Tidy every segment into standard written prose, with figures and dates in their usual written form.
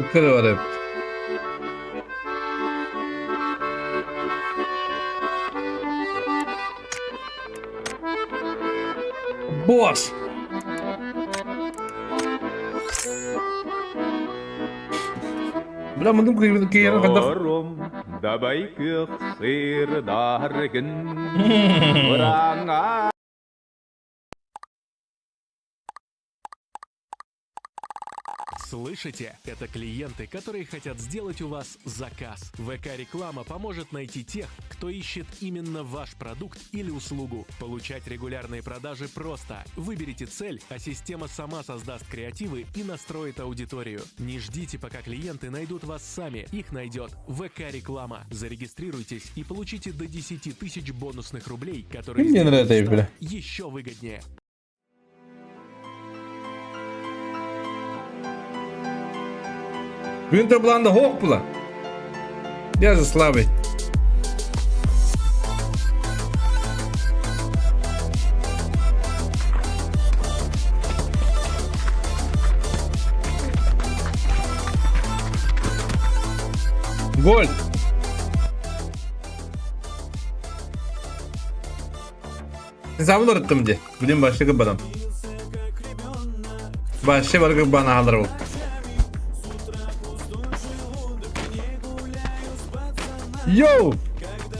Ыккары бар эбит. Босс! Бля, мындым киһини хайдах Дорум дабай күөх сыырдаргын Быраҥа Слышите? Это клиенты, которые хотят сделать у вас заказ. ВК-реклама поможет найти тех, кто ищет именно ваш продукт или услугу. Получать регулярные продажи просто. Выберите цель, а система сама создаст креативы и настроит аудиторию. Не ждите, пока клиенты найдут вас сами. Их найдет ВК-реклама. Зарегистрируйтесь и получите до 10 тысяч бонусных рублей, которые Мне сделают нравится, бля. еще выгоднее. Бүгүн тобулаанда хоох була. Я же слабый. Гольд. Сабыл ырыттым дии. Билин башты кыббатам. Башты бар кыббан аһалар ол. Йоу!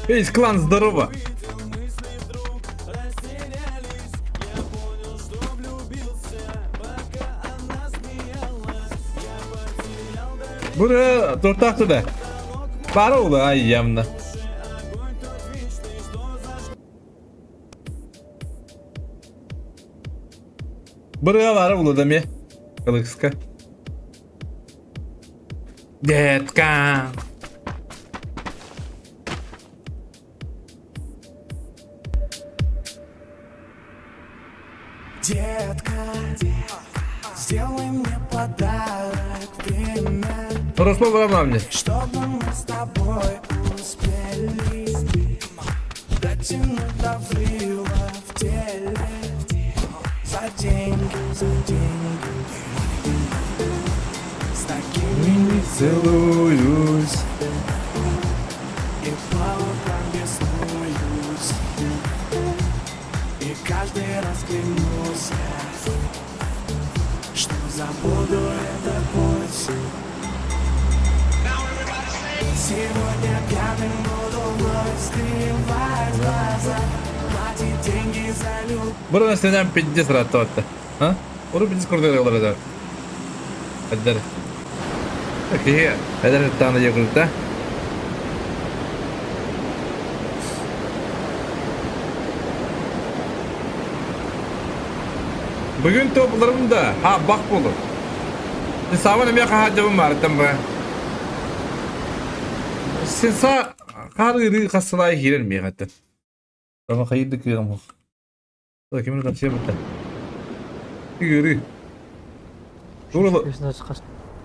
Весь клан здорово! Бу туртаах да. Бары ула ай ямна. Бырыалары булуда ме. Кылыкска. Детка. Детка, сделай мне подарок время, Руслан Романовне. чтобы мы с тобой успели дотянуть до взрыва в теле. За деньги, за деньги. С такими не Целуюсь. И по утрам беснуюсь. И каждый раз клянусь я, что забуду этот путь. Сегодня пьяным буду вновь скрывать глаза, платить деньги за любовь. Бұрын сенен пиздец ратты. А? Уру пиздец курдырылар eder. Эдер. Киһи эдэр ытааны дьиэ Бүгүн туопуларым да, ха бах буолур. Саабан эмиэ хаһаадьабын баарыттан ба. Сенса хаар ыырыы хас сылаайы киирэр миэхэттэн. Ама хайыыр да кыаҕым суох. Кимин хапсыа бытта. Ыырыы.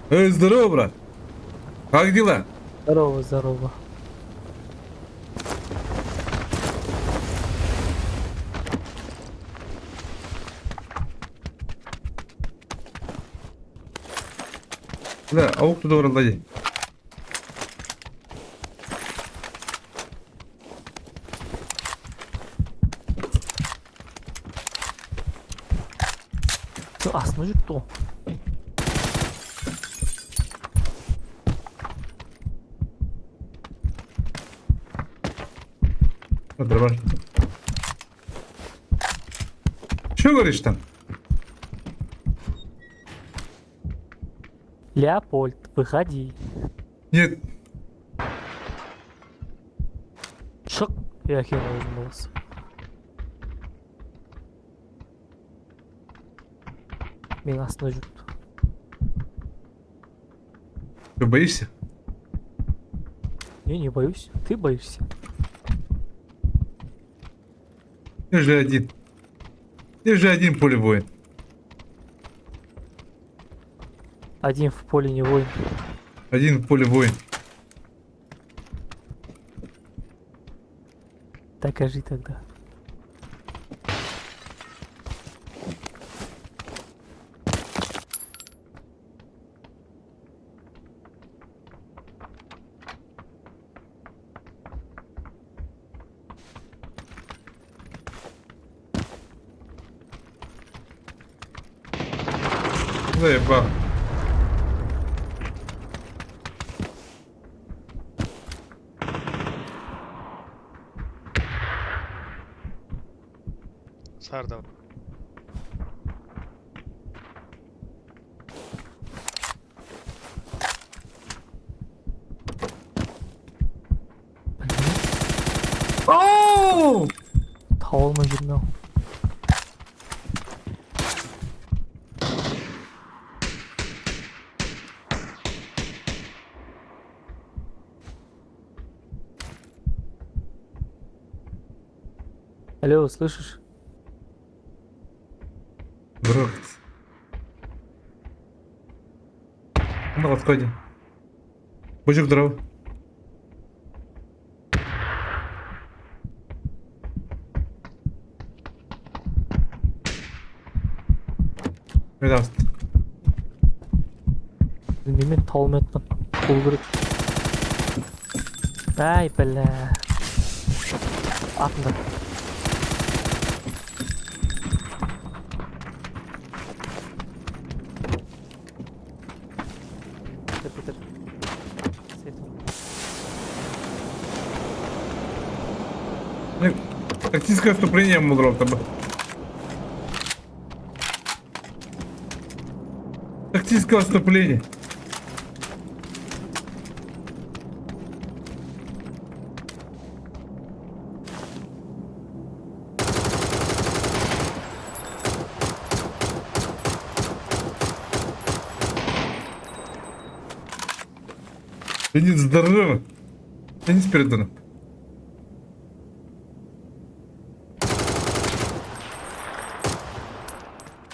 Эй, здорово, брат. Как дела? Здорово, здорово. Бля, аук туда вроде. Астына жүріпті ғой. Дробаш. Что говоришь там? Леопольд, выходи. Нет. Шық. Я хер өзім болыс. Менің астымда жүріпті. Ты боишься? Не, не боюсь. Ты боишься. Ты же один. Ты же один поле воин. Один в поле не воин. Один в поле воин. Докажи тогда. Заебал. Сарда. Оу! Таба алмай жүрмін ау. Алло, слышишь? Бро. На подходе. Мужик, здорово. Видавст. Білмеймін, таба алмай жатырмын. Болу керек. Ай, бля. Артында. Бітір, бітір. Свет бар. Ну, Тактическое вступление мудрого тебе. Тактическое отступление. Денис, здорово. Денис Передонов.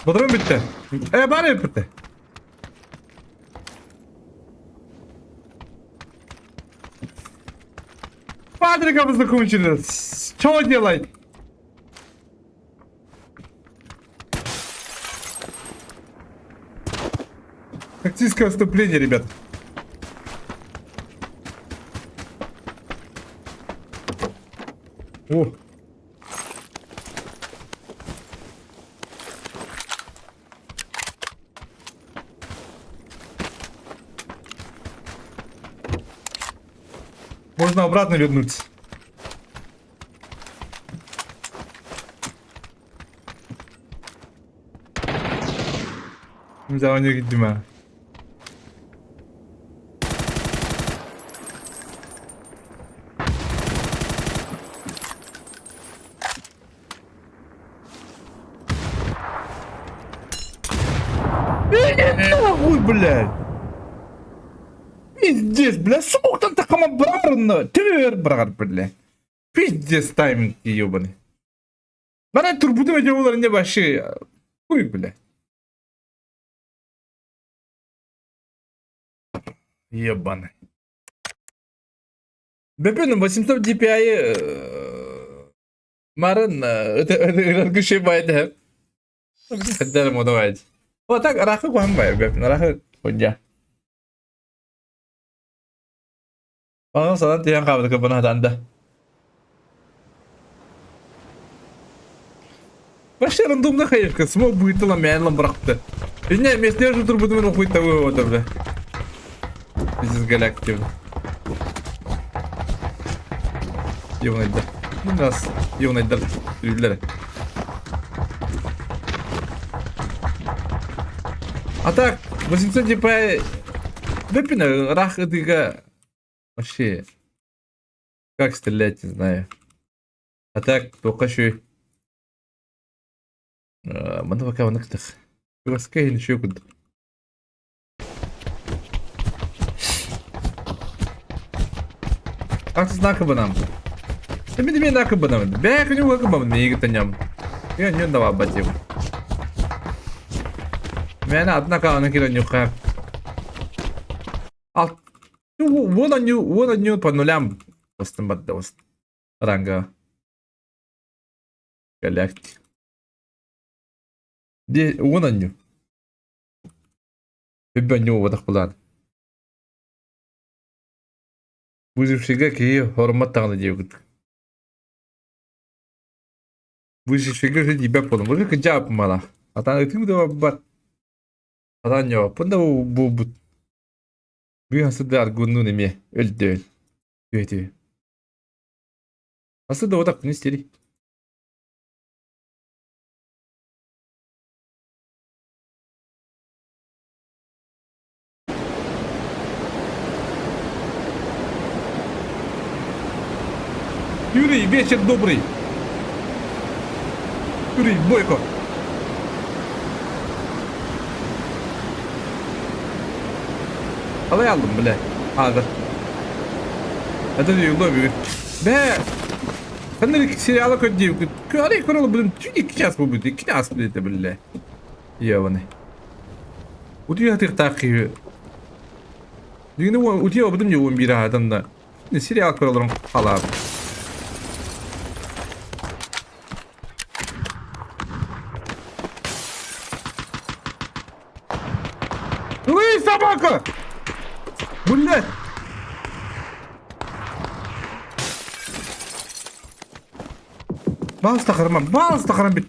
Бодрум бүттэ. Э, бары бүттэ. Патрика познакомили. Что делать? Тактическое выступление, ребят. О. Можно обратно вернуться. Заманья gittim ha. Нахуй, блядь! Пиздец, бля, сука, такама барна! Түр брат, бля. Пиздец тайминг ебаный. Бана турбуду өте не вообще. Хуй, бля. Ебаный. Бепен 800 DPI Марын это күші байды. Хаддар давайте. Вот так рахы қуанбай, бепен рахы хуйня. Бағым санат деген қабылды көпін атанды. Вообще рандомно хаешка, смог будет ламян брақты. Не, месте же турбуду мен хуй того вот бля. Пиздец галактив. Ёбаный да. Нас, ёбаный да. Үйлер. А так, 800 DPI Бепина, рах дыга. Вообще. Как стрелять, не знаю. А так, только еще. Маны пока выныктых. Баска ничего куд. Ак знакы банам. Мен мен накы банам. Бәк не угы банам меги таням. Я не дава батим. Мен однако аны кира нюха. Ал вон они, вон они по нулям. Бастым бадда баст. Ранга. Галактик. Де вон они. Бибаню вадах булан. Выжившийга кии хормат тағны диэбит. Выжившийга же тебя понял. Выжившийга жап мала. Атан ытым да бар. Сатаан ньооппун да буолбут. Быыһа сыдаар гуннуун эмиэ өлдөөл. Үөтү. Асы да отак күнүс тири. Юрий, вечер добрый. Юрий, Бойко. Қалай алдым, бля? Қазір. Это не бүгін. Бә, Ханнык сериалы көрдүү. Көрі көрі бүгін түн 2 час будет. 2 час будет, бля. Ебаный. Утуйа тыктаах киһи. Дигини утуйа обудум не 11 аһатан сериал көрөлөрүн халаабын. Ой, собака! Блядь! Баас тахарма, баас тахарам бит.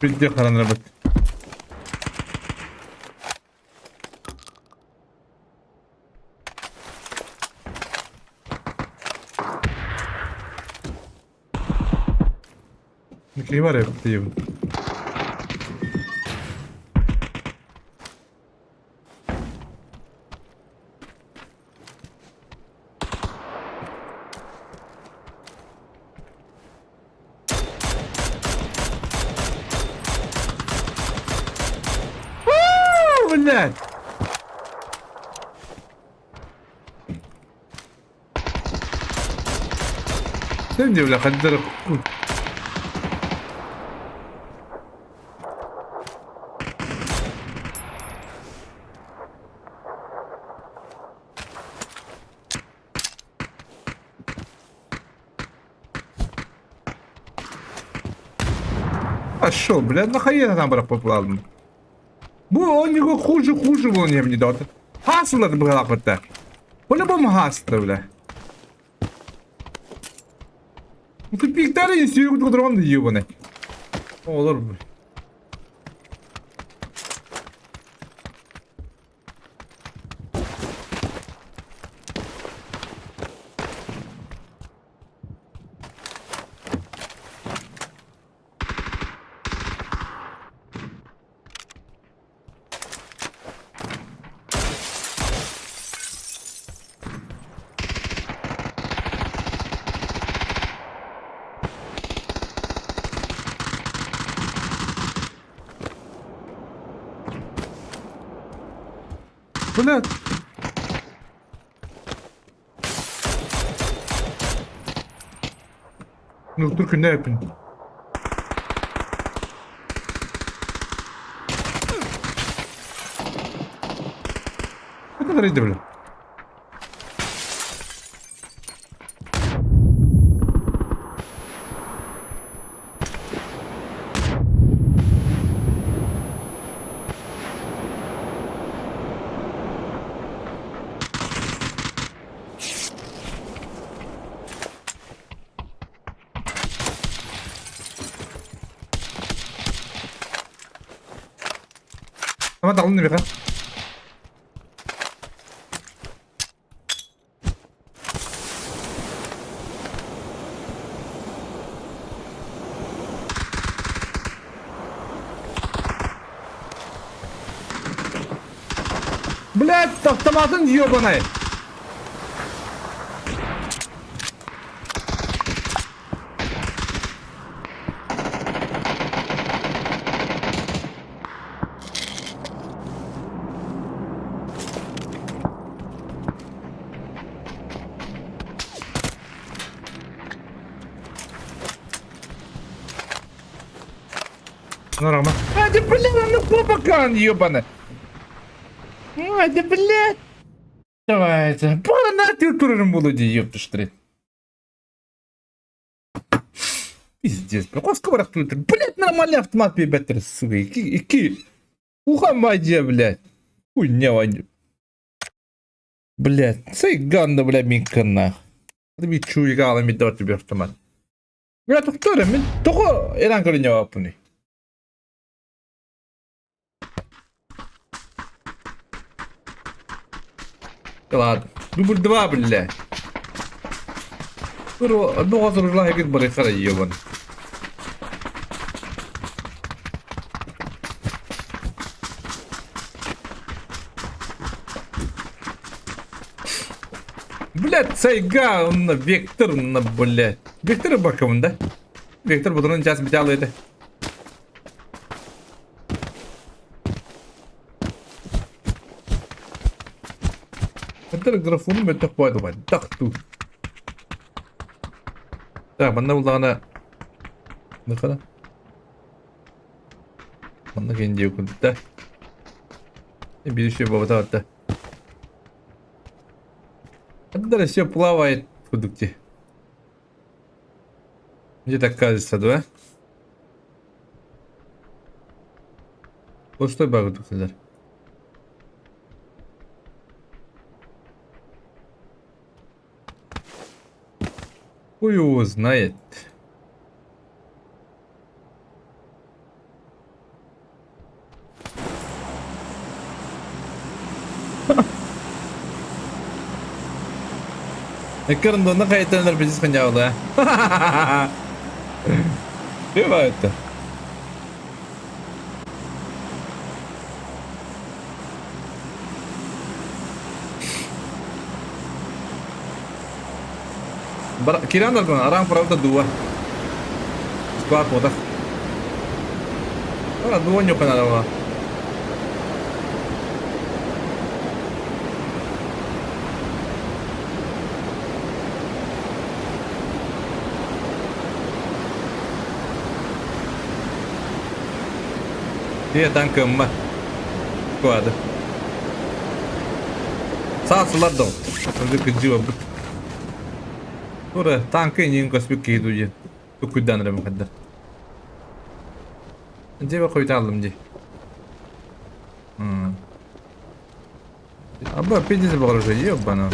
Билде харанырабыт. Киһи бар эбит диибин. Блядь! Sen diyor la kadar Пошел, бля, нахуя там бара Бу оонньууга хуже хуже буолан иһэбин доҕор. Хаасыллар быһалаахпыт По-любому хаасылар бля. Тупиктары сүйүк дрон ебаный. Олор. Блядь. Ну, только не эпин. Это рейди, бля. Ама далын миэхэ. Блядь, автоматын ебаный! Норма. А, да блин, ну попакан, ебаный. А, да блядь. Давайте. Бана ты турарым буолуо дии, ёпта штрит. Пиздец, бля, хоско барах Блядь, нормальный автомат биэрбэттэр, сука. Ики, ики. Ухамадья, блядь. Хуйня, Ваня. Блядь, цыган, да, бля, микка нах. Чуйга миддават автомат. Бля, тохтоо мин тоҕо эран көрүнньэбаппыный? Ладно. Дубль два, бля. Одного заружла гид барыхара ебан. Блядь, сайга, онно вектор, онно, блядь. Вектор бакабын да? Вектор бұдырын жас біте алады. Хаттар графону мөттөх бойду бай. Так ту. Так, манна буллаҕына Ныкара. Манна кэнди курдук Биир еще бабата Когда все плавает в продукте. Мне так кажется, да? Вот что баг тут Хуй его знает. Ыккарындонна хайытаннар бизнес ханьяабыла. Бывает. Киран даргон араң правда дуа. Склад потах. Ара дуа ньоканарава. Дие танкымма. Куады. Саасылар доо. Уже кыдьыба бут. Тура танка инин көспүт киһи дуу диэн. Тукуйдаан эрэ мухайдар. Дьиэбэ хойутааллым дии. Аба пиздец баҕар уже ебана.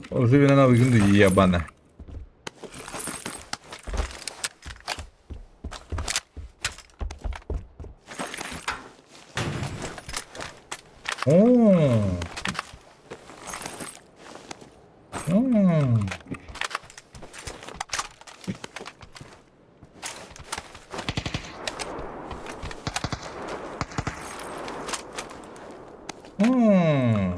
Уже вина выгнду ебана. Оо. М. М.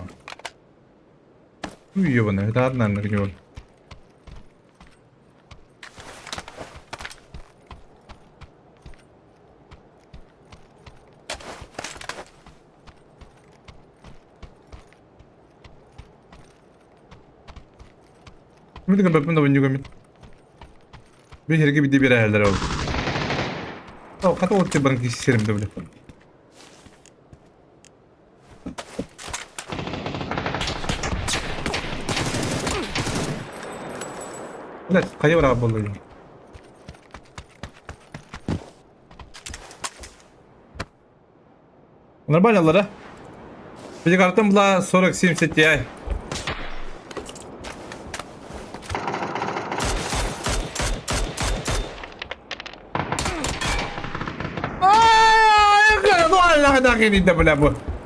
Ну ебаный, это одна на него. Мин көрбөппүн да бунньугаммын. Мин сиргэ биирдэ биэрээһэллэр ол. О, хата ол баран киирсэрим да бile. Блядь, хайа быраҕар буолла Нормально да? Видеокартам была 4070 Ti.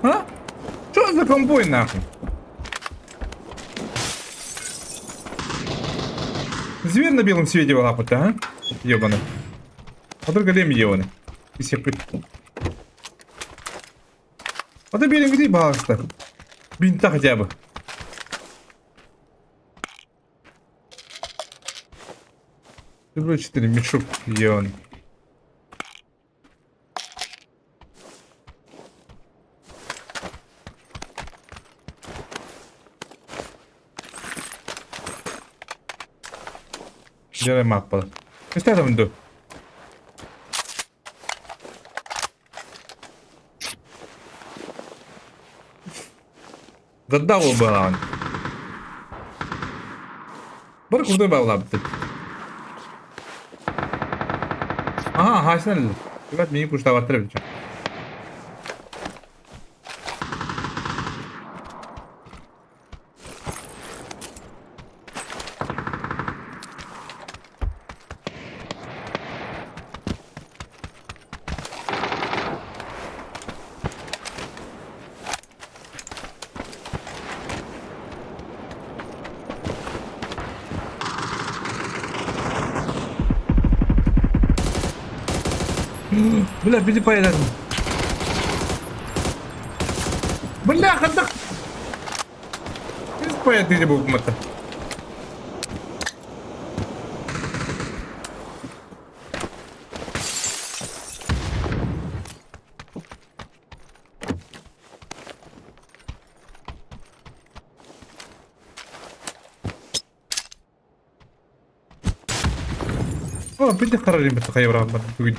А? Что за комбой нахуй? Зверь на белом свете лапы-то, а? Ебаный. А только лем ебаный. А ты беленький баҕаста. Бинта хотя бы. Люблю 4 мешок ебаный. Дьэ маппала. Истэ ду. Задал баан. Бары курдук баалаабыт. хаһаайыстан эллэ. Ребят, миигин пуштаабаттар эбит. Бля, били поедем. Бля, хадах. Поедете букмата. О, биир харарым бит хайбыран бар бүгүн.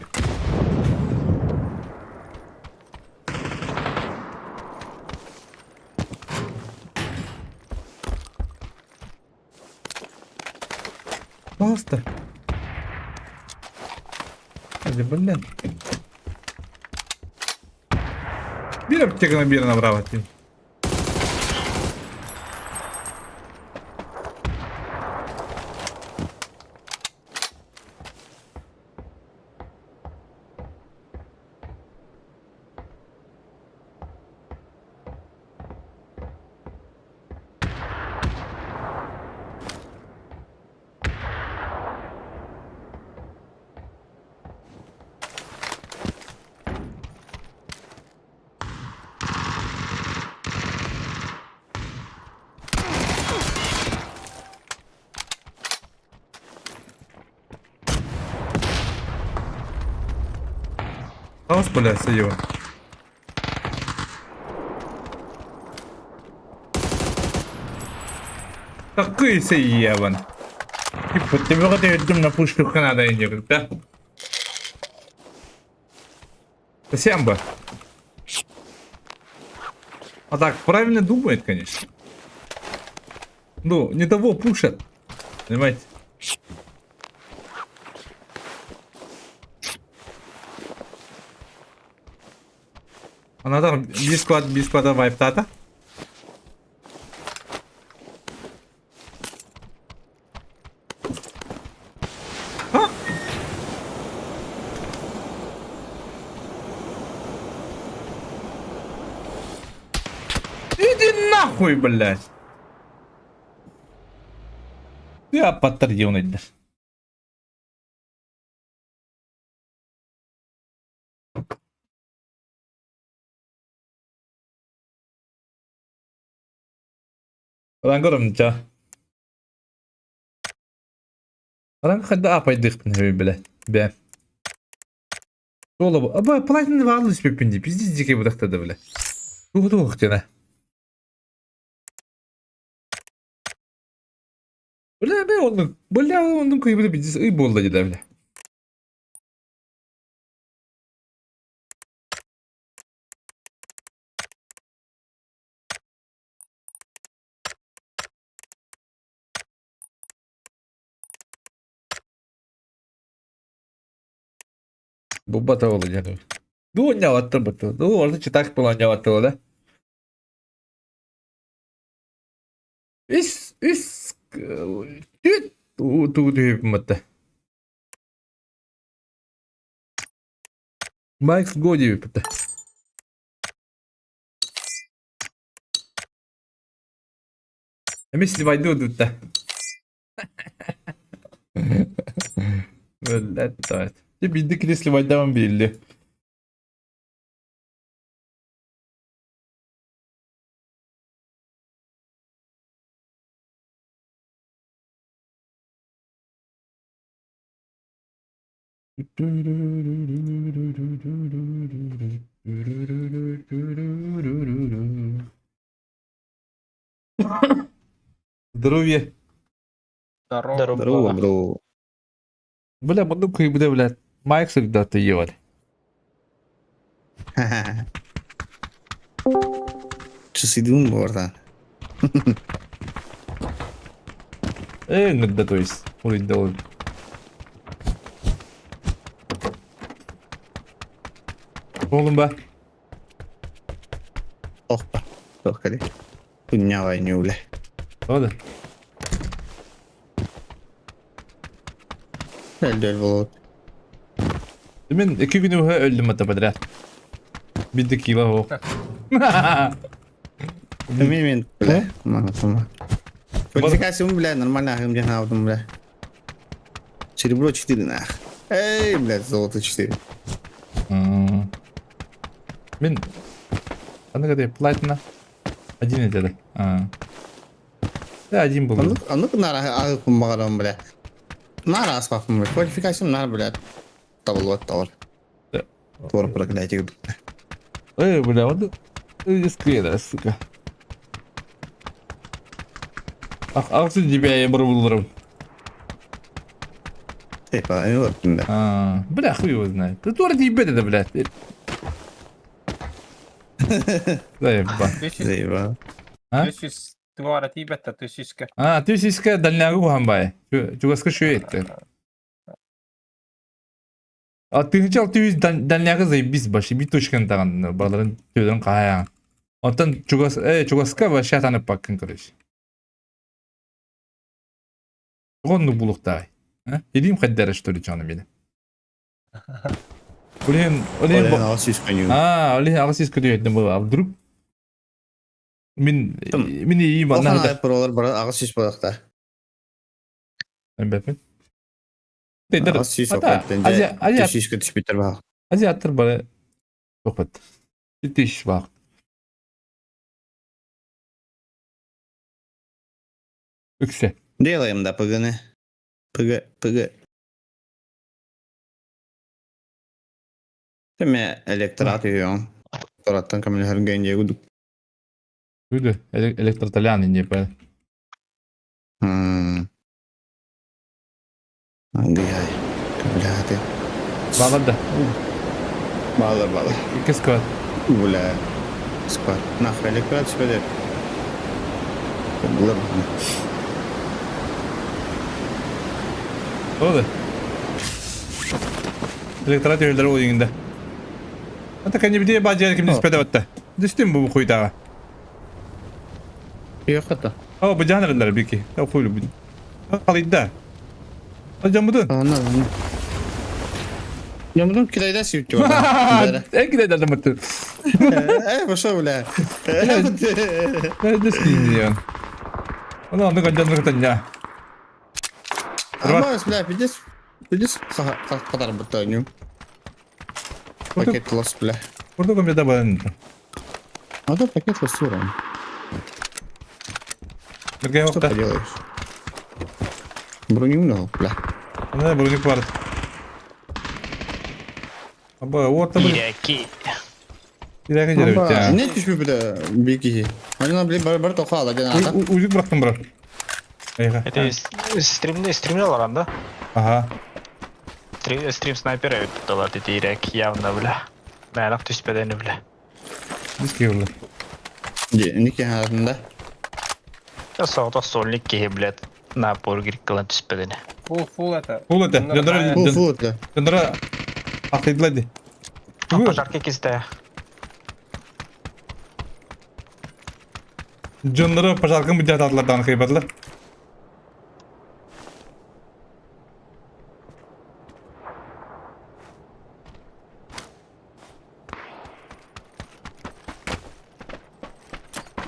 Пожалуйста. Блин. Биир аптеканы биэрэн абыраабат дии. Хаос, бля, сидела. Такой сиеван. Типа, ты вроде на пушку Канада не да? Спасибо. А так, правильно думает, конечно. Ну, не того пушат. Понимаете? Она там биир склада вайптата. А? Иди нахуй, блядь! Я подтвердил, Рангором ча. Ранг хадда апайдыхпын бля. Бе. Туола бу. Аба платин ваалыс пеппин пиздец дикий будахтада бля. Тух тух тена. Бля, бля, оннук. Бля, оннук кыйбыта пиздец ый буолла дии бля. Бубата ол дьэ. Дуу ньаваттар буту. Дуу орду читак буолан ньаваттар да. Үс үс түт туу түһүпмүттэ. Майкс го диэбиппит. Эмиэ сливайдыы ылбыта. Блядь, Дьэ биирдэ кини сливайдаан биэрли. Здоровье. Здорово. Здорово, бро. Бля, муннук кыйбыта, блядь. Майк всегда ты ебать. Часы бортан. Э, да, то есть, уровень довольно. Oğlum ба. Охпа. Туох кэлий. Күннэҕэ ньүүлэ. Ода. Өлдөр буолуот. Мен 2 күн уһа өлдүм ата подряд. Бидде кила хоох. Мен мен бля. Мана сама. Квалификациям, бля, нормально ахым диэн хаабытым, бля. Серебро 4 нах. Эй, блядь, золото 4. Мен аны кадай платина один этеді. Да, один был. Оннук оннук наар аһыппын баҕарабын, бля. Наар ааспаппын, бля. Квалификациям наар, бля, табыллыбат табар. Туора проклятие курдук. Эй, бля, вот искрена, сука. Ах, ахсы тебя я барбуларым. Типа, эми олордум да. А, бля, хуй его знает. Ты тура ебет это, блядь. Заеба. Заеба. А? Үс туора тиибэтэ түсүскэ. А, ты сиська дальнягу хамбай. Чугаска шуетте. А ты хотел ты дальняга заебись баши, би точкан таган баларын төдөн кая. Онтон чугас чугаска вообще таны паккын короче. Гонну булуктагай. А? Илим хаддара что ли чаны мени. Блин, Олен аҕыс сүүс көнүү. А, олин аҕыс сүүс көтүөттэн була. А вдруг мин мин и Улахан манна аайы пролар бары аҕыс сүүс буолуохтаах. Бэпин. Аҕыс сүүс окуоттан дьэ Азия сүүскэ түспүттэр баҕа. Азиаттар бары тохпат. Тиш баах. Үксэ. Делаем да ПГны. ПГ, ПГ. Тэме электорат үйөң. Электораттан көмөлөһөргө инде кудук. Үдү электроталян инде па. Ангыяй. Бля, Балар да. Балар, балар. Икки сквад. Бля. Сквад. Нахуй электорат түспөдө. Булар. Oldu. Электорат үйөлдөрү ойуңда. Ата кәне бажар ким диспеде батта. Дистим бу хуйтага. Yok да. О, бу жанрлар бики. Та хуйлу бу. Калыйда. Жамудун. Ана, ана. Жамудун кидайда сүйүп бар. Эн кидайда жамутун. Э, пошел, бля. Не скинь. Ана аны канжан кытanya. Амас, бля, пиздец. Пиздец, катар бутаню. Пакет лос, бля. Бурда комбеда барын. А то пакет лос суром. Бирге Что хокта. поделаешь? Броню много, бля. Ана броник бар. Аба, орта бир. Ирэки. Ирәге жеребит. Не түшпү бля, бики. Аны бля бар бар тока ала жана ата. Үзүк бырактым бро. Эйха. Это стримде стримде аларан да? Ага. Стрим, стрим снайпер эбит эти ирек явно бля. Мэнах түспэдени бля. Диски улы. Ники хатында. Я соғда сольник киһи, блядь, напор гиркалан түспэдени. Фул, фул это. Фул это. Жандара Фул фул это. Жандара актыйдылады. Пожарка кисте. Жандара пожаркын бу жататылардан кыйбатлар.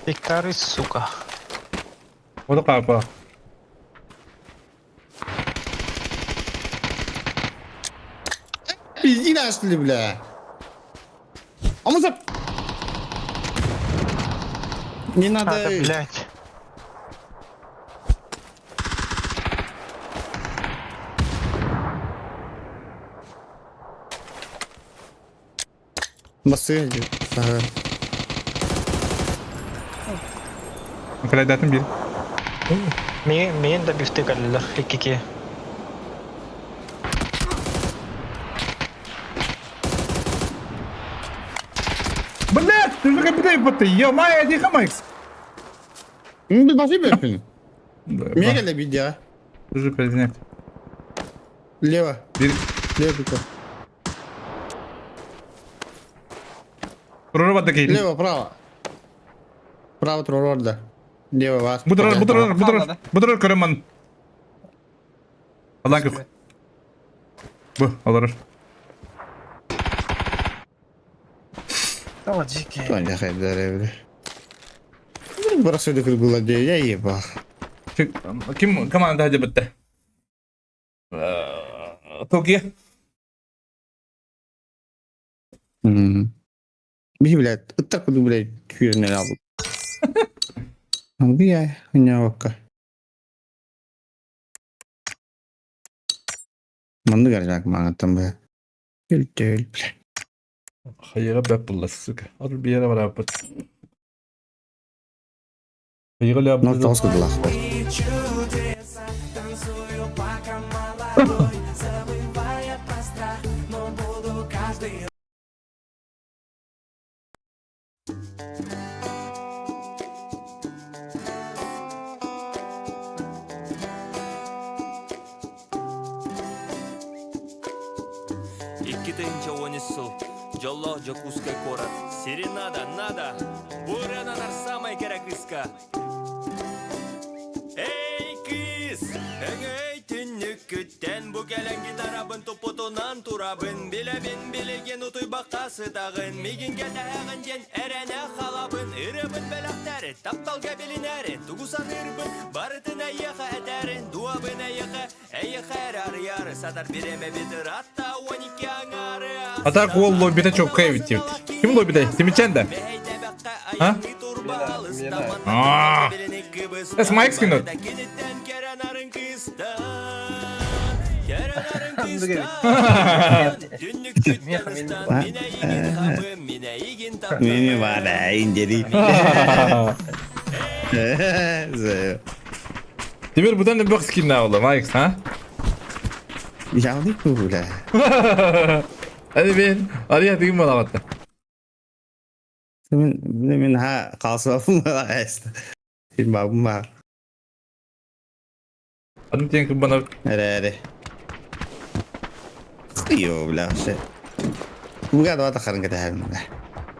Пикары, сука. Ода капа. Пизди нашли, бля. А мы за... Не надо... Надо, блядь. Басы. Ага. Калайдатын бир. Мен, мен да бифтек алылар, иккики. Блядь, ты же капитан баты. Ё-моё, иди хамайкс. Ну, басы бепин. Мега лебедя. Уже президент. Лево. Бир. Лево пика. Турара барда киһи. Лево, право. Право турар да. Лево вас. Бу турар, бу турар, бу турар, бу турар көрөн ман. Алан көх. Бу, олорор. Тоня хайдар бля. Бросили кругла я ебал. Ким команда хадьыбытта? Токио. Биһи, блядь, ыттар курдук, блядь, күүрэнэр аалбыт. Алгый хынньаабакка. Маннык аржаак мааҥыттан быһа. Өлтөөл, бля. Хайыга бэп булла, сука. От биэрэ барааппыт. Хайыга Ноль тоҕус кыдылаахпар. 2013 сыл. Дьоллоох Дьокуускай куорат. Серенада, надо! Бу ырыананар саамай кэрэ кыыска. Эй, кыыс! Өҥөй түннүккүттэн бу кэлэн гитарабын туппутунан турабын. Билэбин билигин утуйбакка сытаҕын. Мигин кэтэһэҕин диэн эрэнэ халабын. Ырыабын бэлэхтээри, тапталга билинээри, тугу саныырбын барытын эйиэхэ этээрин, дуобын эйиэхэ А так уол лоббита чокка эбит диэбит. Ким лоббитай? Тимичен да? А? Аа. Эс Майк скинут. Мини баар индери. Теперь бутан бөх скинна олла, Майкс, а? Явный бля. Hadi ben araya дигин балабатта. Мен мен ха қалсабым Син бабым бар. Аны тен кым бана Эре эре. Йо, бля, вообще. Бугад вата харын кете бля.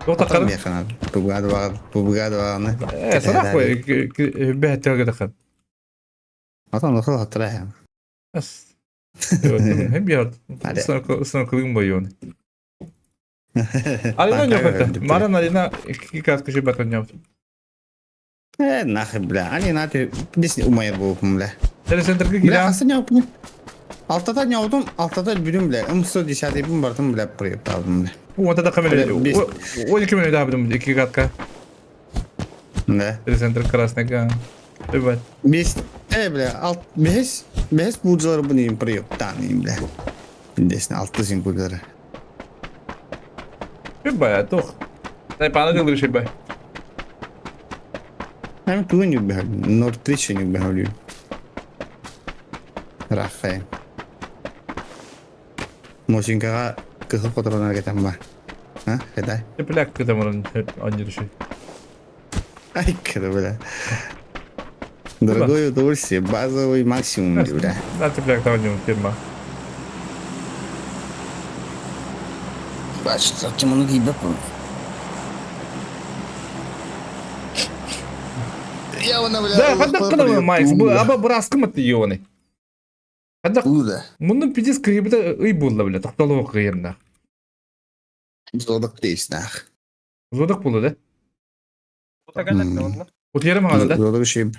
Тоқта қарын. Бугад вата, бугад вата. Э, сарах қой, бәһ тәгә дәхәт. Атан дохыл хаттыра Ас. Hem bir Сына кылым бойоны. Алина не Маран Алина iki каскы батын yaptı. Э, нахер, бля. Алина ты здесь умайыр болупум, бля. Телецентрге Бля, киирэн хаса ньоопун. Алтата ньоотум, алтата өлбүтүм, бля. Ымсо десятыйбын бартым, бля, проебтаабым, бля. Уонта да Бля, камера. бес. 12 минут даабытым икки катка. Да. Телецентр красныйга. Ребят. Бес, э, бля, алт, бес, бес буулдьаларбын иин проебтаан, бля. Десне алты син кулдары. Бая, тух. Тай пана дылыр шибай. Эми тугу ньюббэһэл, ноль три ньюббэһэл. Рахай. Мосинкаҕа кыһыл патронар кэтэн ба. А, кэтэй? Тепляк кытамырын анньыршы. Ай, кыра, бля. Дорогое удовольствие, базовый максимум, бля. Да, тепляк там фирма. Бачит, тимону кийбэппин. Да, хадда кынамы Майкс, бу аба быраскы мытты ионы. Хадда мунну пидис кыйбыта ый булла бля, токтолу кыйырна. Зодок дейснах. Зодок булду да? Утьерым аны да? Зодок шип.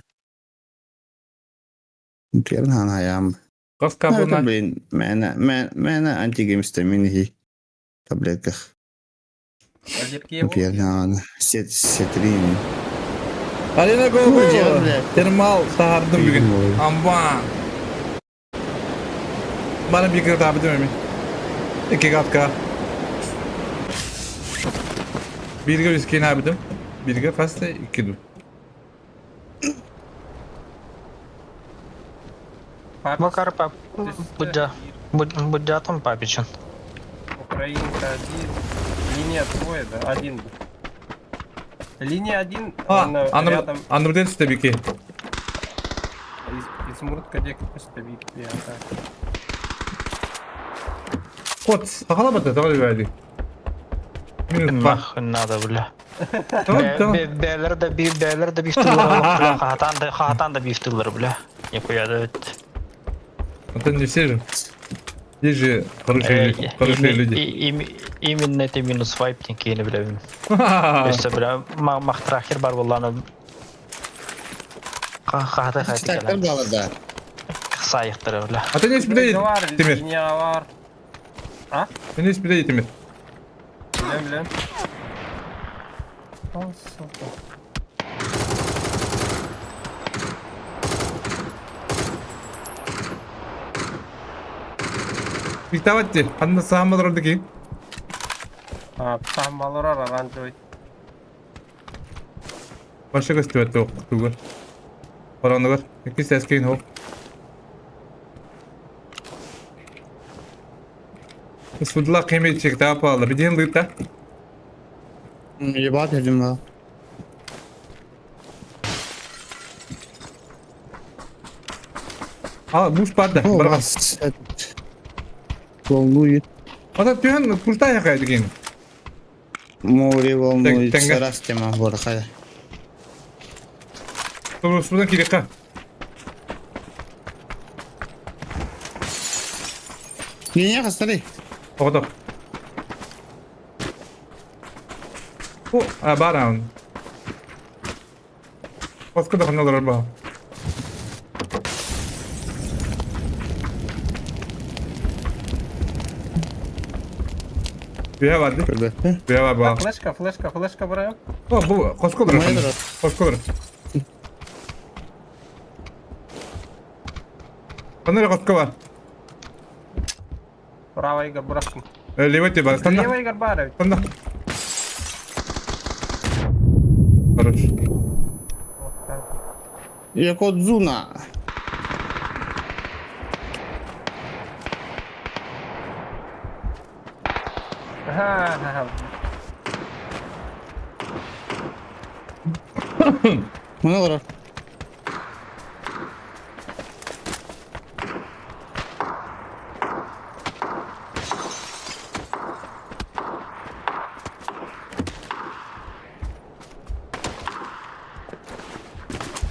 Утьерым хан хаям. Газ кабына. Блин, мэна, мэна антигистамин хи таблетках. Утьерым хан. Сет сетрин. Алина го Термал таһардым бүгүн. Амба. Бана бигер табы эми. Эки катка. Бирге үскен абыдым. Бирге фасты икки ду. Макар пап, будя, будя там папичин. Украинка один. Линия двое, да? Один. Линия один, А, он рядом. Андруден стебики. Изумрудка дек стебик. Кот, сахалабата, давай вәди. Минус два. Нахуй надо, бля. Да, да. Бээлэр да биир бээлэр да биир тыллара олох, бля, хаһатаан да хаһатаан да биир тыллары, бля. Нихуя да ведь. Это не все же. Есть же хорошие, Э, хорошие люди. Именно это минус вайп киини билэбин. Өссө бля махтрахер бар буоллаана хаһата Читактар хайты балар да. саайыктара бля. А ты не спидай, Бар, Тимир. линия бар. А? Ты не спидай, Тимир. Билем, билем. О, сука. Виктаватти, ханна саамалар дики. А, саамалар оранжевый. Баша көстүбэт тугар. Хоронугар. Иккис эскейн хоп. Судла кыймет таапаалла. Биден лыта. Ебать, я думал. А, буш барды. О, Бар. вас волнует. Ата түһэн куртай хай деген. Море волнует. Теңге. Раз тема борхая. Судан кирекка. Не, не, смотри. Тоғытып. О, а, баран. Басқа да қаналар бар. Бүйе барды. Көрбөттө. Бүйе бар ба. Флешка, флешка, флешка барайын. О, бұл қосқолар. Майдыр. Қосқолар. Қандай қосқы бар? Право Игорь бұрақсың. Левый бар. Станда. Лево Игорь бар. Станда. Короче. Якодзуна. Ага, Мына олар.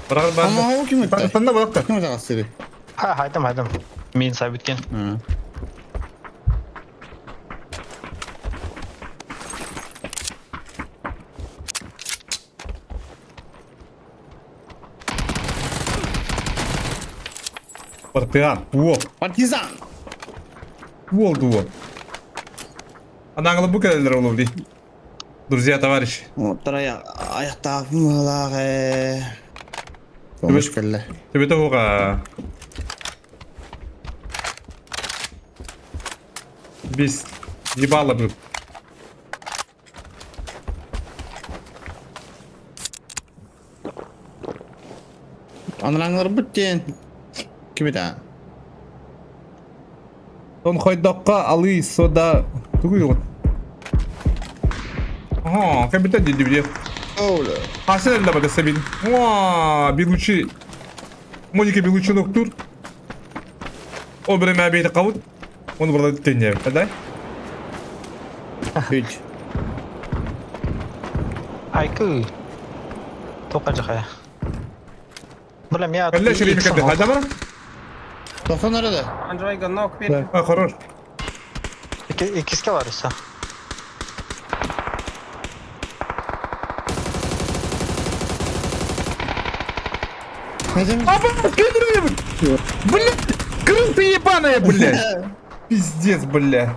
Барар бар. Ама ол ким өттө? Станда балақта. Ким өтө кастыры? Ха, хайдам, хайдам. Мин сабиткен. Партизан. Во. Партизан. Волду во. Анаңлы бу келелер олу ди. Друзья, товарищи. Оттар аяктаапмылагы. Помощь келле. Тебе того Без ебала был. Анраңлар бүттен. Ким это? Он хайдаққа алы сода тугуй вот. Ага, капитан диди бile. Оля. Хасен элде бада сабин. Ва, Белучи. Моника Белучи ноктур. О бир бейти кабыт. Оны burada тенне. Да? Үч. Айкы. Тока жахая. Бля, я... Калла шири мекеде. Хайда бара? Тоқсан арада. Оранжевый нок бер. А, хорош. Икиске бар иса. Апа, Бля, крыса ебаная, бля. Пиздец, бля.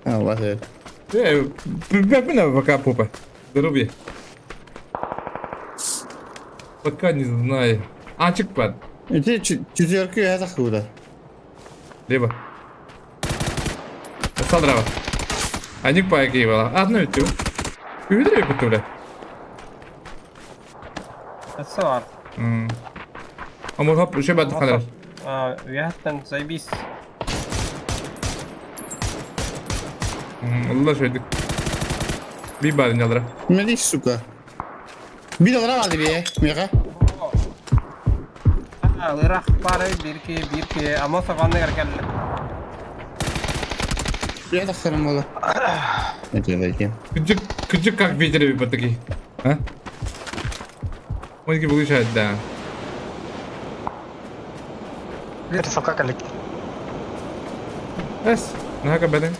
А, вот это. Э, меня пока попа. Здоровье. Пока не знаю. А, чекпад. Эти четверки это худо. Лево. Сандрава. А не по Киева. Одну тю. Увидели, бля? Это бар. А может, еще бат хандар. А, вяттан заебись. Allah şöyle. Bir bari alır. Ne сука? Bir dolar aldı bir. Мега. А, лырах бары бирки, бирки. Амоса ванныгар келди. Я так сарым болду. Это Кыдьык, кыдьык как ветер эбит такие. А? Ой, получает, да. Рисовка коллектив. Эс, наха бәдең.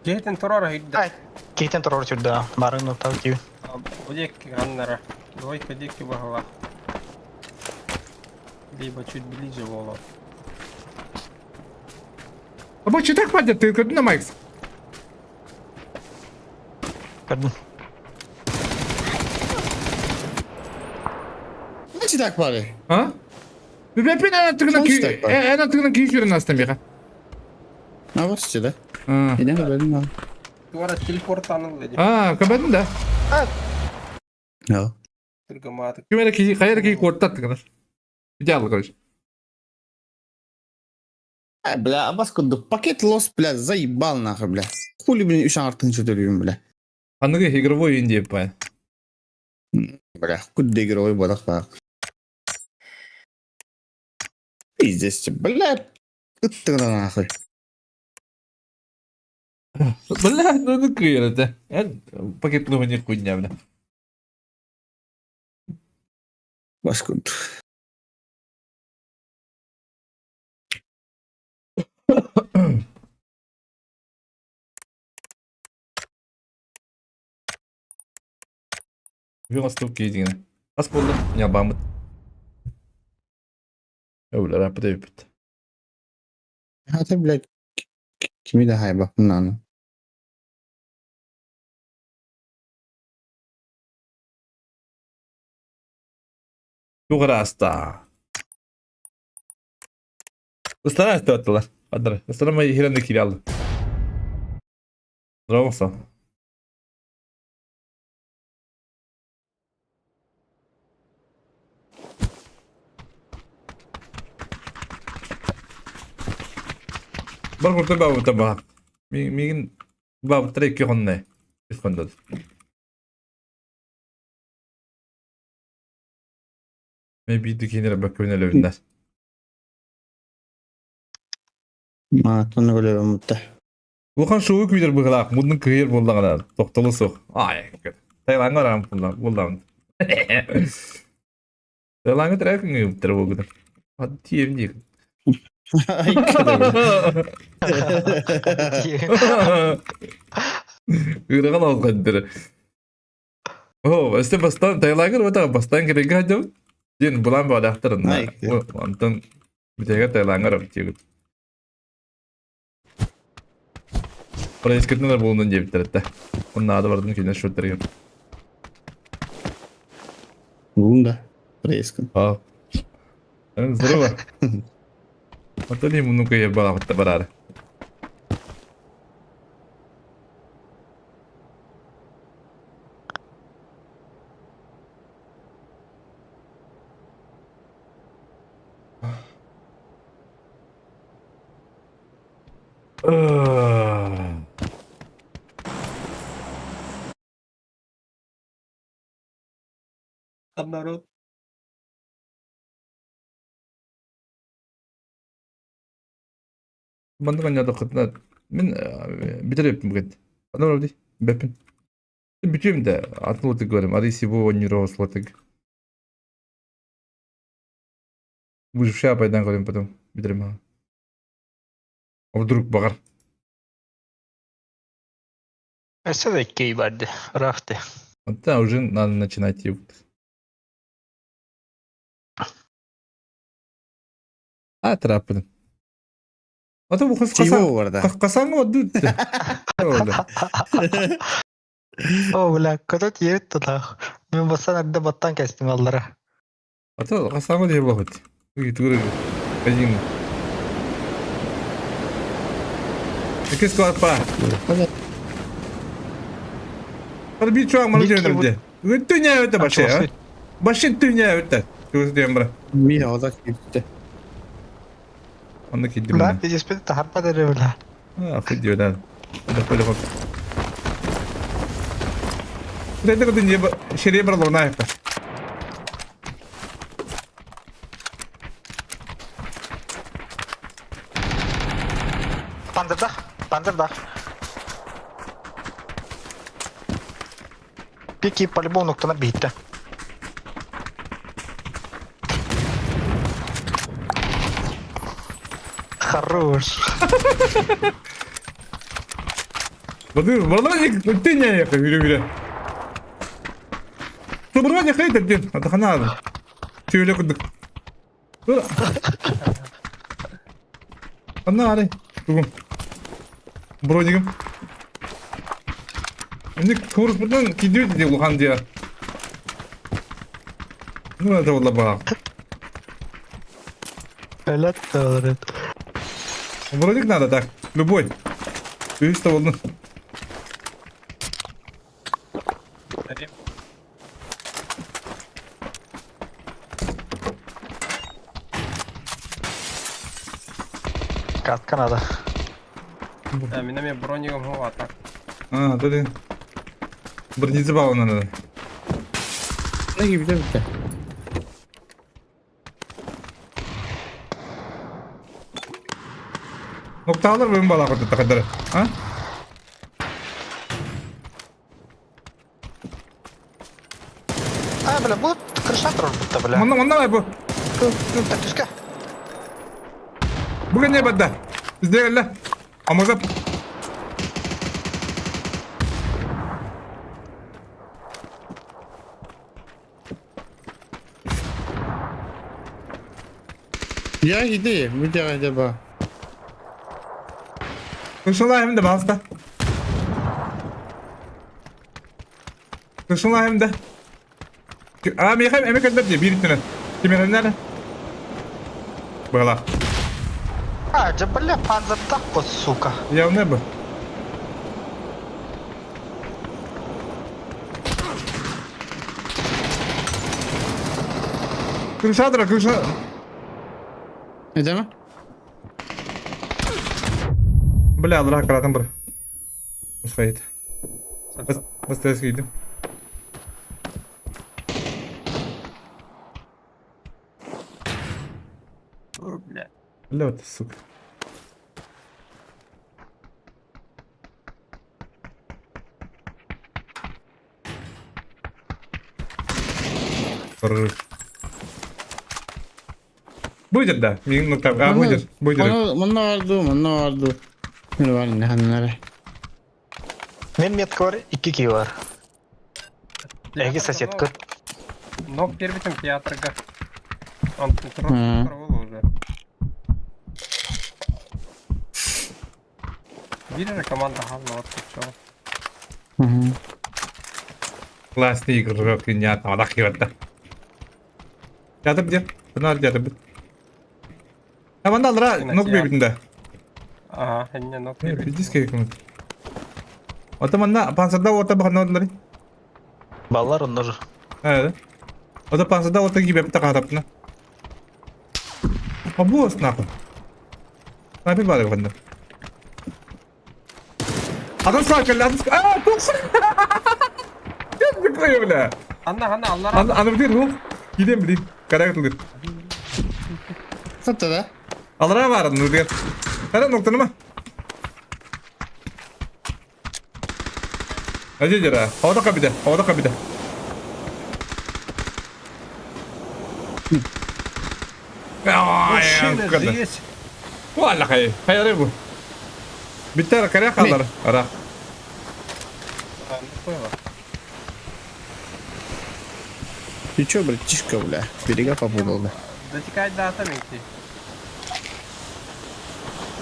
Киһитин турар өйдө. Киһитин турар сүрдэ. Барын нуктал киви. Бу диэки ганнара. Двойка диэки баһылаах. Либо чуть ближе буолуо. А бу читак падет, ты көрдүн Майкс? Көрдүм. Значит так пары. А? Бэпин эн аттыгына эн аттыгына киһи сүрэн аста миха. А вот сюда. Идем көрдүм. Туора телепорт аныл деді. А, көрбөтүн да? Да. Түргөмаатык. Ким эрэ киһи хайа эрэ киһи куотта аттыгына. Идеал, короче. Э, бля, абас курдук пакет лос, бля, заебал нахуй, бля. Хули, блин, үс артын сөтөлүүм, бля. Аныгы игровой Индия па. Бля, кудда игровой бодах баар. Пиздец, бля, ыттыгына нахуй. Бля, ну ну кыйыр это. Пакет не хуйня, бля. Бас курдук. Велостук киидигинэ. Ас буолла, ньалбааммыт. Өлөр аппыт эбиппит. Хата, блядь, кими да хайбаппын аны. Туох араста. Ыстара астаттылар. Адыр. Ыстара ма хирен кире алды. Здорово, Бар курта бабыта ба. Мигин бабыттар икки хонне. Үс хондод. Мен биирди кинилэр бөккүбүн өлөбүннэр. Маатаны өлөрөм mutta. Улахан шоу күүтэр быһыылаах, муннун кыһыйар буоллаҕына тохтоло суох. Аай, Таилаҥҥа бараан буллаҕын. Таилаҥҥа төрөө күҥҥэ буолгутар. Тиэм диир. Ыыраҕан алҕандыр. Оо, өстө бастаан Таилаҥҥа барбатах бастаан кэлэргэ сылдьабыт. Диэн былаан баҕалаахтар онтон бүтэһигэр Таилаҥҥа барабыт диэбит. Проискытынан буолунун диэбиттэр этэ. Оннаада бардын кинилэр счеттарыгар. Булун да. Проискын. А. Здорово. Антоний мунука ебалахта барары. Там народ. Маннык анньаатаххытына мин бүтэр эбиппин бүгэн. Аны дии бэппин. Бүтүөм да атын лотык көрөм. Ары сибо онньуро слотык. Выжившая пайдан көрөм потом бүтэрим аха. А вдруг баҕар. Өссө да икки барды. Ыраахты. Да, уже надо начинать его. А, траппын. А то бу Чего барда? Касаңы отду. О, бля, когда тиэбит тутаах. Мен бассан эрдэ баттан кэстим аллара. А то касаңы диye булахыт. Тугур Один. Икки склад па. Бар бир чуак маны диэн де. Түнә өтө башы, а? Башын түнә өтө. Тугур диэн бара. Ми ода кипте. Онно киддим. Бля, пиздец, тахарпа дere бля. А, хуй да. Да хуй да. Это куда не шеребро луна это. Панзердах, панзердах. Пики по-любому нуктанар биһиттэ. Хорош. Бадыр, барлар ты не ехай, үрө үрө. Тобурга не хай ден, атахана. Түйөлө курдук. Анна ары. Тугум. Бронигым. Инник курс бутан кидүт ди улахан диа. Ну это вот лаба. Блядь, говорит. Броник надо так, любой. Үс табылдым. Катка надо. Да, мин эмиэ бронигым хуата. А, да Брониза баллона надо. Ne gibi de bitti. Ноктаалар бүгүн балаах тахадары. А? А, бля, бу крыша турар бутта, бля. Манна манна бу. Так, түскэ. Бүгүн не бадда? Бізде кэллэ. Амазап. Я иди, видео acaba. Кышылай hem de basta. Кышылай hem de. А, меха эме кэллэр дии биир түнэн. Кимерэннэр. Была. А, дьэ, бля, панзер так вот, сука. Явно бы. Крышадра, крыша. Ne deme? Бля, алра каратын бір. Усхайт. Бас кейдім. Бля. Бля, вот сука. Будет, да. Ну так, а, будет, будет. Манна vardı, манна vardı. Ne var ne hanları. Мен метка бар, икки кии бар. Эги соседка. Ног первитим театрга. Он турбул уже. Биир команда халла вот чё. Классный игрок, не там, да. Театр где? Надо театр. А вон алра, ног бибитин да. Ага, не ног Пиздец как Ота манна пансарда ота бахана Баллар оннор. Э. Ота пансарда ота гибеп тахарапна. Обоз нахуй. Снайпер бар ванда. Адам сакал, адам А, тукса. Кем бля. Анна, анна, аллар. Аны аны бир рух. Кидем билим. Карак тылыр. Сатта да. Алра бар, ну дигән. Кара ноктаны ма? Ажы жара. Хавада кабида, хавада кабида. Мужчина здесь. Валла хай. Хай рыбу. Биттер каря халар. Ара. Ты чё, братишка, бля? Берега попутал, да. Дотекать до атомики.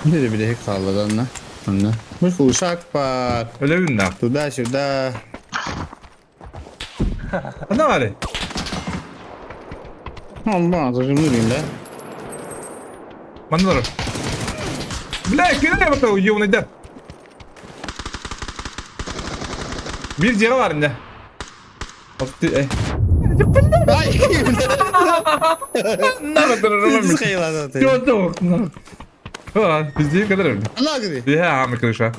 Ne de bir kaldı lan. Anla. Bu uşak var. Öyle да. Туда-сюда. Ана бар. Allah зажимурим, да? Маннар. Бля, кире бата уёбный да. Бир жера бар инде. Ай! На Схейла ты. А, везде kadar Allah gidi. Ya мы крыша.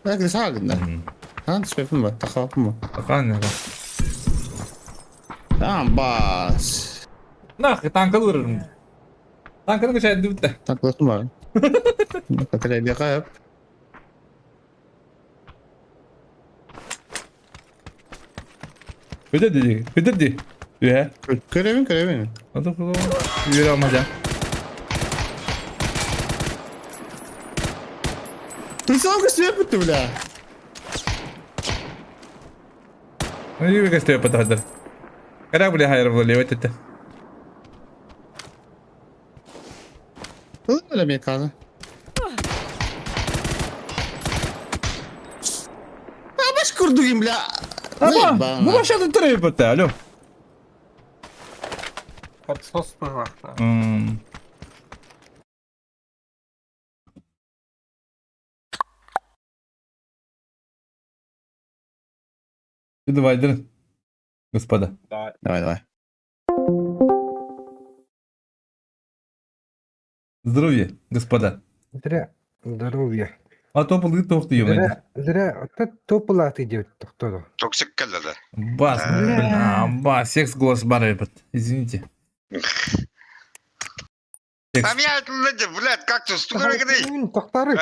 Так, сагын да. Хан спепим ба, тахапым ба. Ақан не. Там бас. Нах, танка vururум. Танканы качайды битте. Такласым бар. Катырай бекап. Көтөр дии, көтөр дии. Үһэ. Көрөбүн, көрөбүн. Ото үөрэ алмадьа. Прицел көстүбэт бүттү, бля. Үөрэ көстүбэт патахадар. Когда бля хайыр буолла эбэт этэ. Ыл бля каза. Абаш курдугин, бля. Аба, бу башады турайып бітті, алло. Подсос быһыылаах. Давай, господа. Давай, давай. Здоровья, господа. Зря здоровье. А то полы тоқты Зря, зря, вот тополаты делать кто Токсик кэллэ да. Бас, блин, бас, секс голос бар этот. Извините. Там я, блядь, кактус, Тохтары.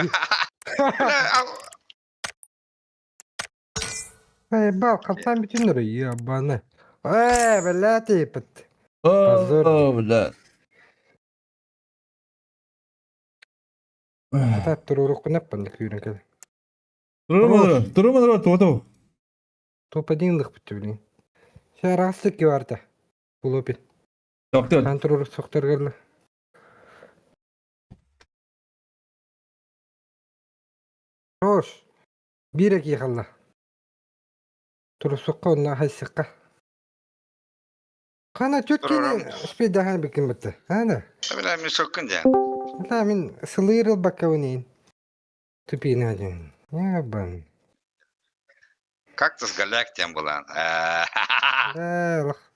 Эй, бал, қаптан бүтүннөр, ебаны. Э, блядь, епіт. Позор. О, блядь. Атап турурук кунаппан күйрен кел. Турумадыр, турумадыр, туоту. Топ-1 бүтү билин. Шарасы ки барда. Булопин. Токтор. Хан турурук соктор керле. Хош. Бирек йыгалла. Турусукка онна хайсыкка. Кана чөткени успейдахан бикин битти. Ана. Бля, мен соккун дя. Да, мен сылыйрыл баккабынейин. Тупин один. Ябан. Кактус галактиям булан. Да, лах.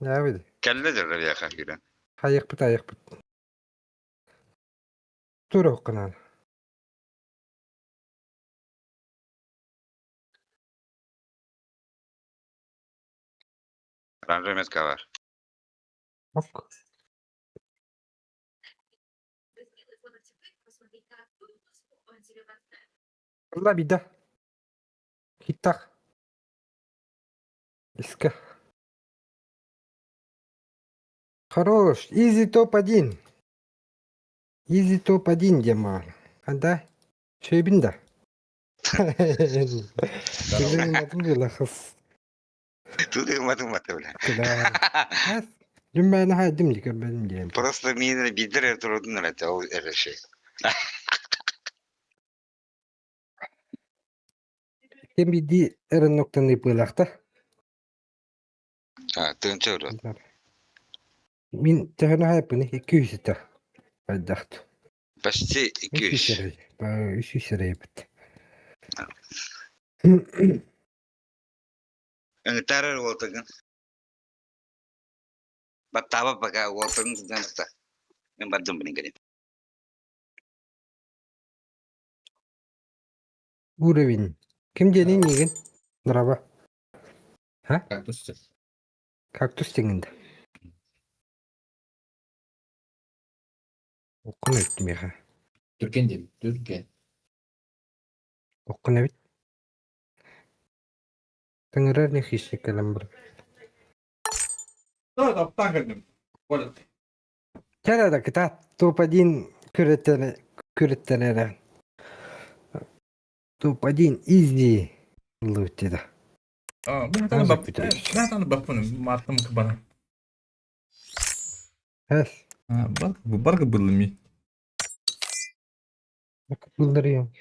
Да, види. Кэллэ дьэ бияха кирен. Хайыкпыт, айыкпыт. Тура укканан. Ранжа метка бар. Ок. Алла бида. Хиттах. Иска. Хорош. Изи топ-1. Изи топ-1 дема. Анда. Шөйбін да. Тут бля. Дүмбәні хайдым дикер бәдім дейм. Просто мені бидер турудун эле ол эле şey. Кем биди эрен ноктаны пылақта. А, тынчы уру. Мин тэхэнэ хайпыны 200 та. Айдахт. Почти 200. 300 рейбит. Тарар уолтагын. Баттаба пока уолтагын сыданыкта. Мен бардым билин келем. Уровень. Ким денин неген? Нраба. Ха? Кактус. Кактус дегенде. Оқын өттім еха. Түркен деп, түркен. Оқын өт. Тыңырар не хищник кэлэн бір. Да, таптан кэлдим. Понял. Кэлэ кытаат топ-1 күрөттөрө. Топ-1 изи лутида. А, мен таны бап. Мен таны баппын, мартым кыбана. Эс. А, барк, барк был ми. Булдырыйм.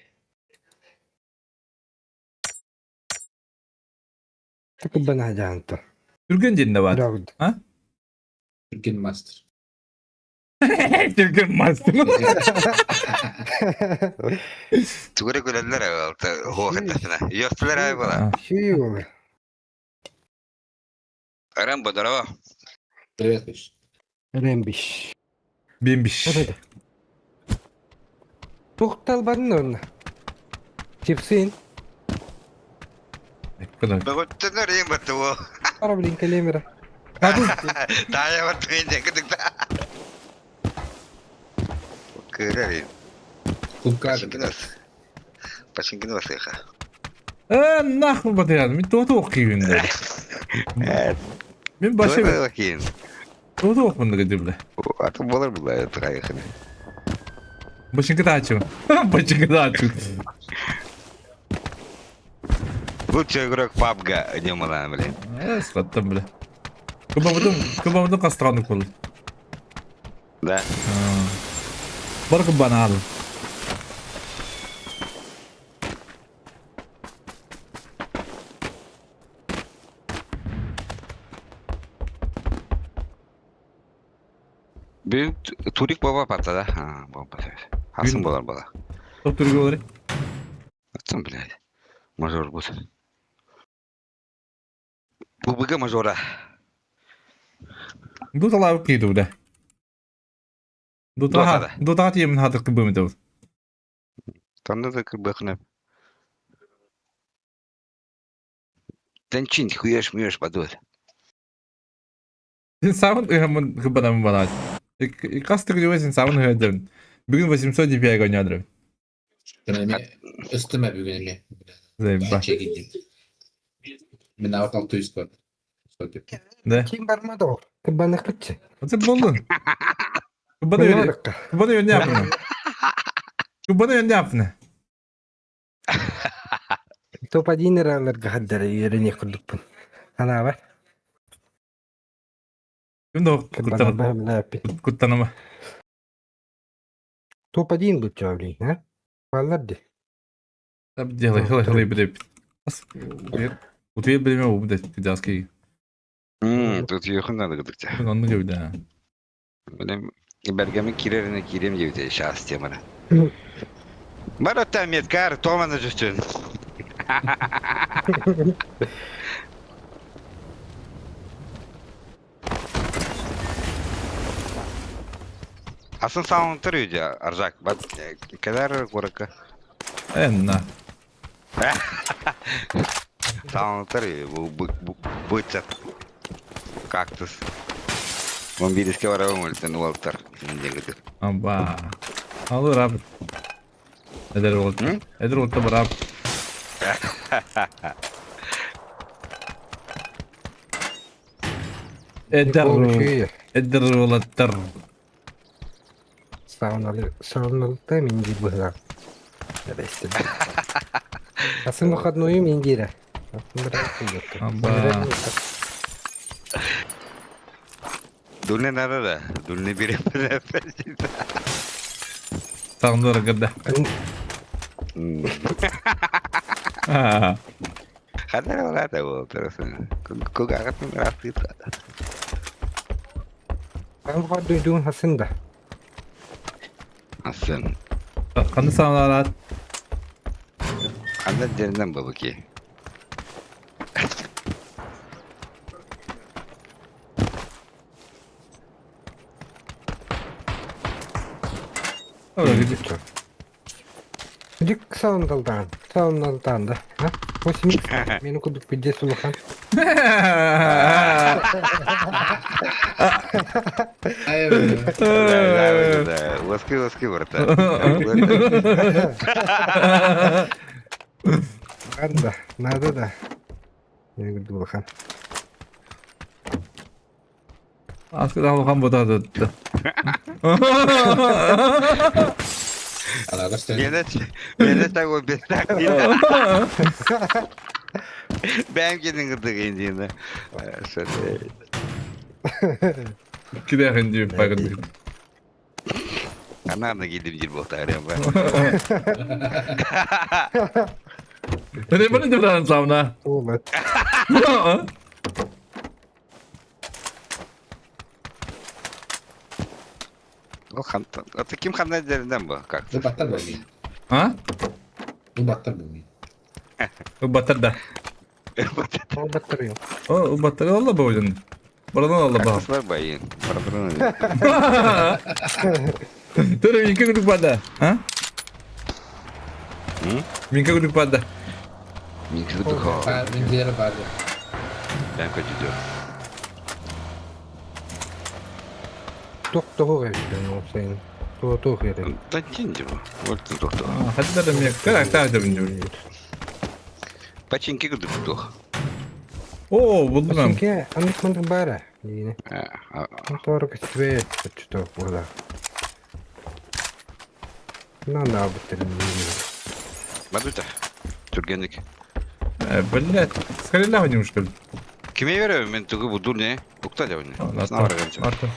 Тыкыбана жаанта. Түрген жерінде бар. А? Түркен мастер. Түрген мастер. Тугура көлөллөр алты хуохаттасына. Йостулар ай була. Шүй ол. Рэмбо, здорово. Привет, Миш. Рэмбиш. Бембиш. Тоқтал барын онна. Чипсин. Бөгөттөнөр ең батты о. Ара блин калемера. Тая батты мен кыдыкта. Кырар. Кубка. Пашинкин басыха. Э, нахуй батырян, мен тоты оқиын. Мин башы Тугу мындыгы дибиле. Атын болар була тыгайыхын. Бачынкы даачу. Бачынкы даачу. Лучший игрок PUBG демона, блин. Саттым, бля. Кыбабыдым, кыбабыдым кастыраны кол. Да. Бар кыбаны ал. Бүгүн турик баба паттада. А, бомба. Асын болар бала. Топ турик болар. Аттым, блядь. Мажор будет. ББГ мажора. Дуталаабыт киһи бля. Дутаҕа дутаҕа тиийэммин хаатыр кырбыам этэ Тонна да кырбыахына. Тэнчин хуешь муешь подует. Син саамын ыһаммын кырбанаммын банаат. Хас төгүлүбэ син саамын ыһыадырын. Бүгүн 800 DPI гонядырым. Өстүмэ бүгүн эмиэ. Заебба. Мен аут 600 бар. Да. Ким бармады ол? Кырбаныхпытчы. Оце болдун. Кырбаны кырбаны үйрөне апны. Кырбаны үйрөне апны. Топ-1 эраларга хаддара үйрөне курдукпун. Анаабар. Ким да куттанама. Топ-1 бу чавли, а? Баллар ди. Делай, хылай, хылай, блядь. Утуйар бириме бу блядь, кыдааский. Тут юхун надо гыдыкча. Онну көбүдэ. Билем бергеми кирерine кирем диэбитэ сейчас теманы. Баратта меткар томаны жүстүн. Асын сауынтыр үйде Аржак. Бат кәдәр курыкы. Энна. Сауынтыр бу бу Кактус. Он бириске барабын өлтен уолтар. Аба. Алыр абы. Эдер болот. Эдер болот барап. Эдер. Эдер болоттар. Сауналы, сауналыкта мин диир быһыылаах. Эбэстим. Атын выходнойу мин диирэ. Аба. Дульне надо да. Дульне берем. Саундар гырда. Хандар олата бол тұрсын. Көгағатын растыт. Выходной хасын да. Асын. Қанды сауналар? Қандай жерінен бабыки? Дик саундалдан, саундалдан да. 8 мени кудук пиздец улахан. Ласки, ласки, брата. Надо, надо да. Мени кудук улахан. Аскыдан улахан ботады. Мені так он без так Бәм келдің кырдык индиына. Киде хинди багын. Ананы келдим жер болта арем ба. Міне міне деп сауна. Олат. Ол хан, это ким ханна жеринен бу? Как? Бу баттар болмай. А? Бу баттар болмай. Баттар да. Ол баттар yok. О, баттар алла бу ойдun. Барадан алла ба. Кактыслар байын. Барадан. Төрө минке күдүк бада. А? Минке күдүк бада. Минке күдүк хо. Минкелер бар. Мен көчүдө. Токтого эбит ол сен. То керек. Тантин бу. Вот токто. Хатта да мен кара та да мен. Пачинки күдүк тох. О, булдум эм. Синке, аннык мандык баара. Диine. Тоору көстүбэ өччүтө буола. На буттерин. Бадута. Түргенник. Блять, скорее ним что ли? Киме беребин мен тугу буду не? Букта жабын. Арта.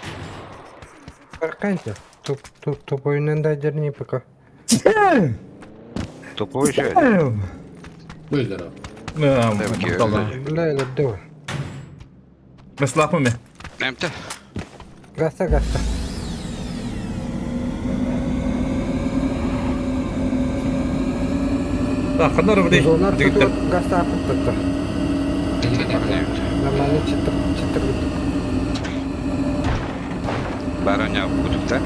Парканча. Туп туп тупойунан да жерни пока. Топовой еще. Бөлдөрө. Бля, давай. Маслапами. Эмте. Гаста, гаста. Так, ханар бри. Гаста апыттыктыр. Нормально чытыр чытыр. Бароня кутупта.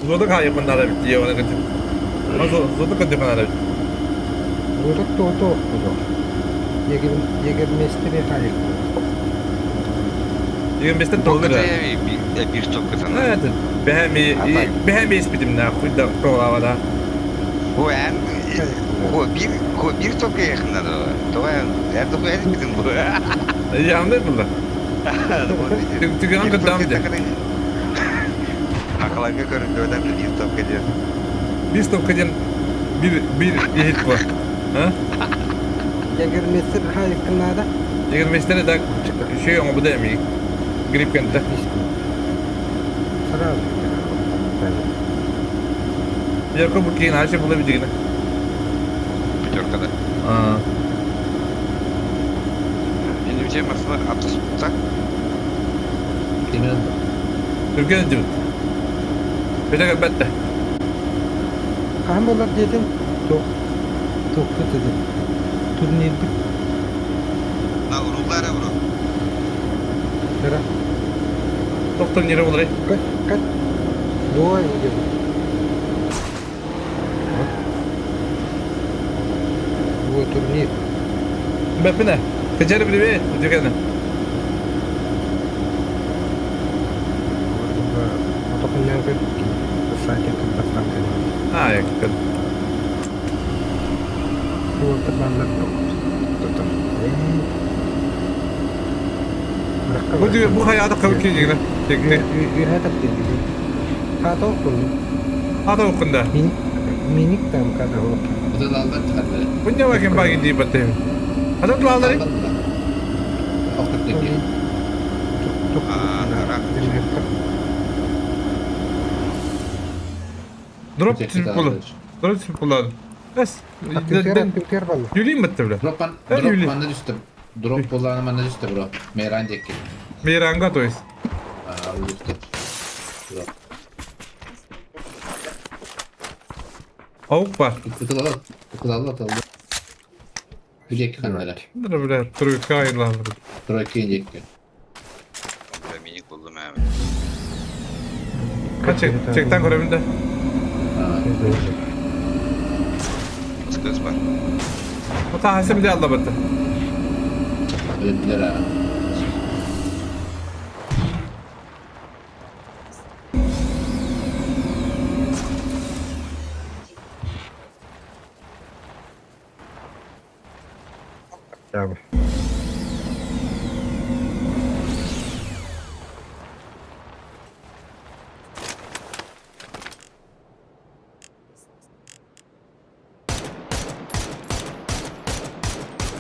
Зода кайып надо бит, я оны кытып. Зода кытып надо бит. Зода то то кудо. Егер егер местери хайып. Егер местер толды. Bir топкатан. Это бәһәми бәһәми испитим нахуй да провала. Бу эн Хо bir хо bir топка якында. Тоға эн топка этмедим бу. Янды булды. Түгән кыдам ди. Акаларга көрүндү öдәм bir топка ден. Bir топка ден bir bir ехит бар. А? Егер местер хайып надо. Егер местер да şey оңы бу дәми. Грипп кенте. Сразу. Ярко бу кейин ашы була бит Пятеркада. А. Енді бите масына атыс так. Именно. Түрген дибит. Бетеге бетте. Кан болар дедим. Ток. Ток dedi. Турнирди. На урулары бро. Бера. Ток турнири булыр. Кат кат. Дуа идем. Бу турнир. Бепине. Кечери привет, дигәне. Отокуннан көр. Сайте бастан көр. А, як. Бу тормандар. Бу бу hayatı kabul edildi. Tekne. Үйрәтеп диде. Хата окун. Хата окунда. Миник там када хо. Это алдан чыгарды. Бу не вакен баги дип баттым. Хата тулалары. Дроп түшүп болду. Дроп түшүп болду. Бес. Юлим битти бля. Дроп дроп манда түштү. Дроп болғаны манда түштү бро. Мейран декки. Мейранга то есть. А, түштү. Дроп. Аук бар. Кытылалы, кытылалы атылды. Бир канара. Бля, бля, тройка айырланды. Тройка декки. Бля, миник булдым әм. Чек, чектен көрөмүн да. Скыз бар. Ота хасым де алла бітті. Öldüler ha. Tamam.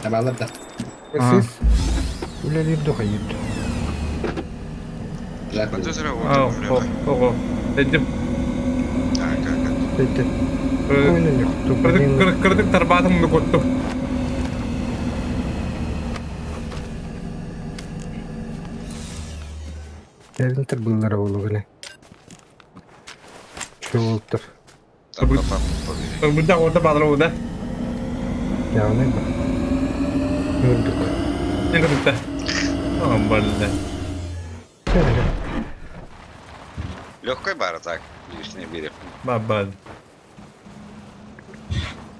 Табалар да. Сіз үлелерді қайырды. Ого. Эдим. Эдим. Кырдык тарбатыңды котту. Эвинтер буллар олугуна. Чоолтор. Буда орда баалар да. Яғны ба. Öldük. Ne kadar Aman балда. Легкой бар так, лишний берем. Бабал.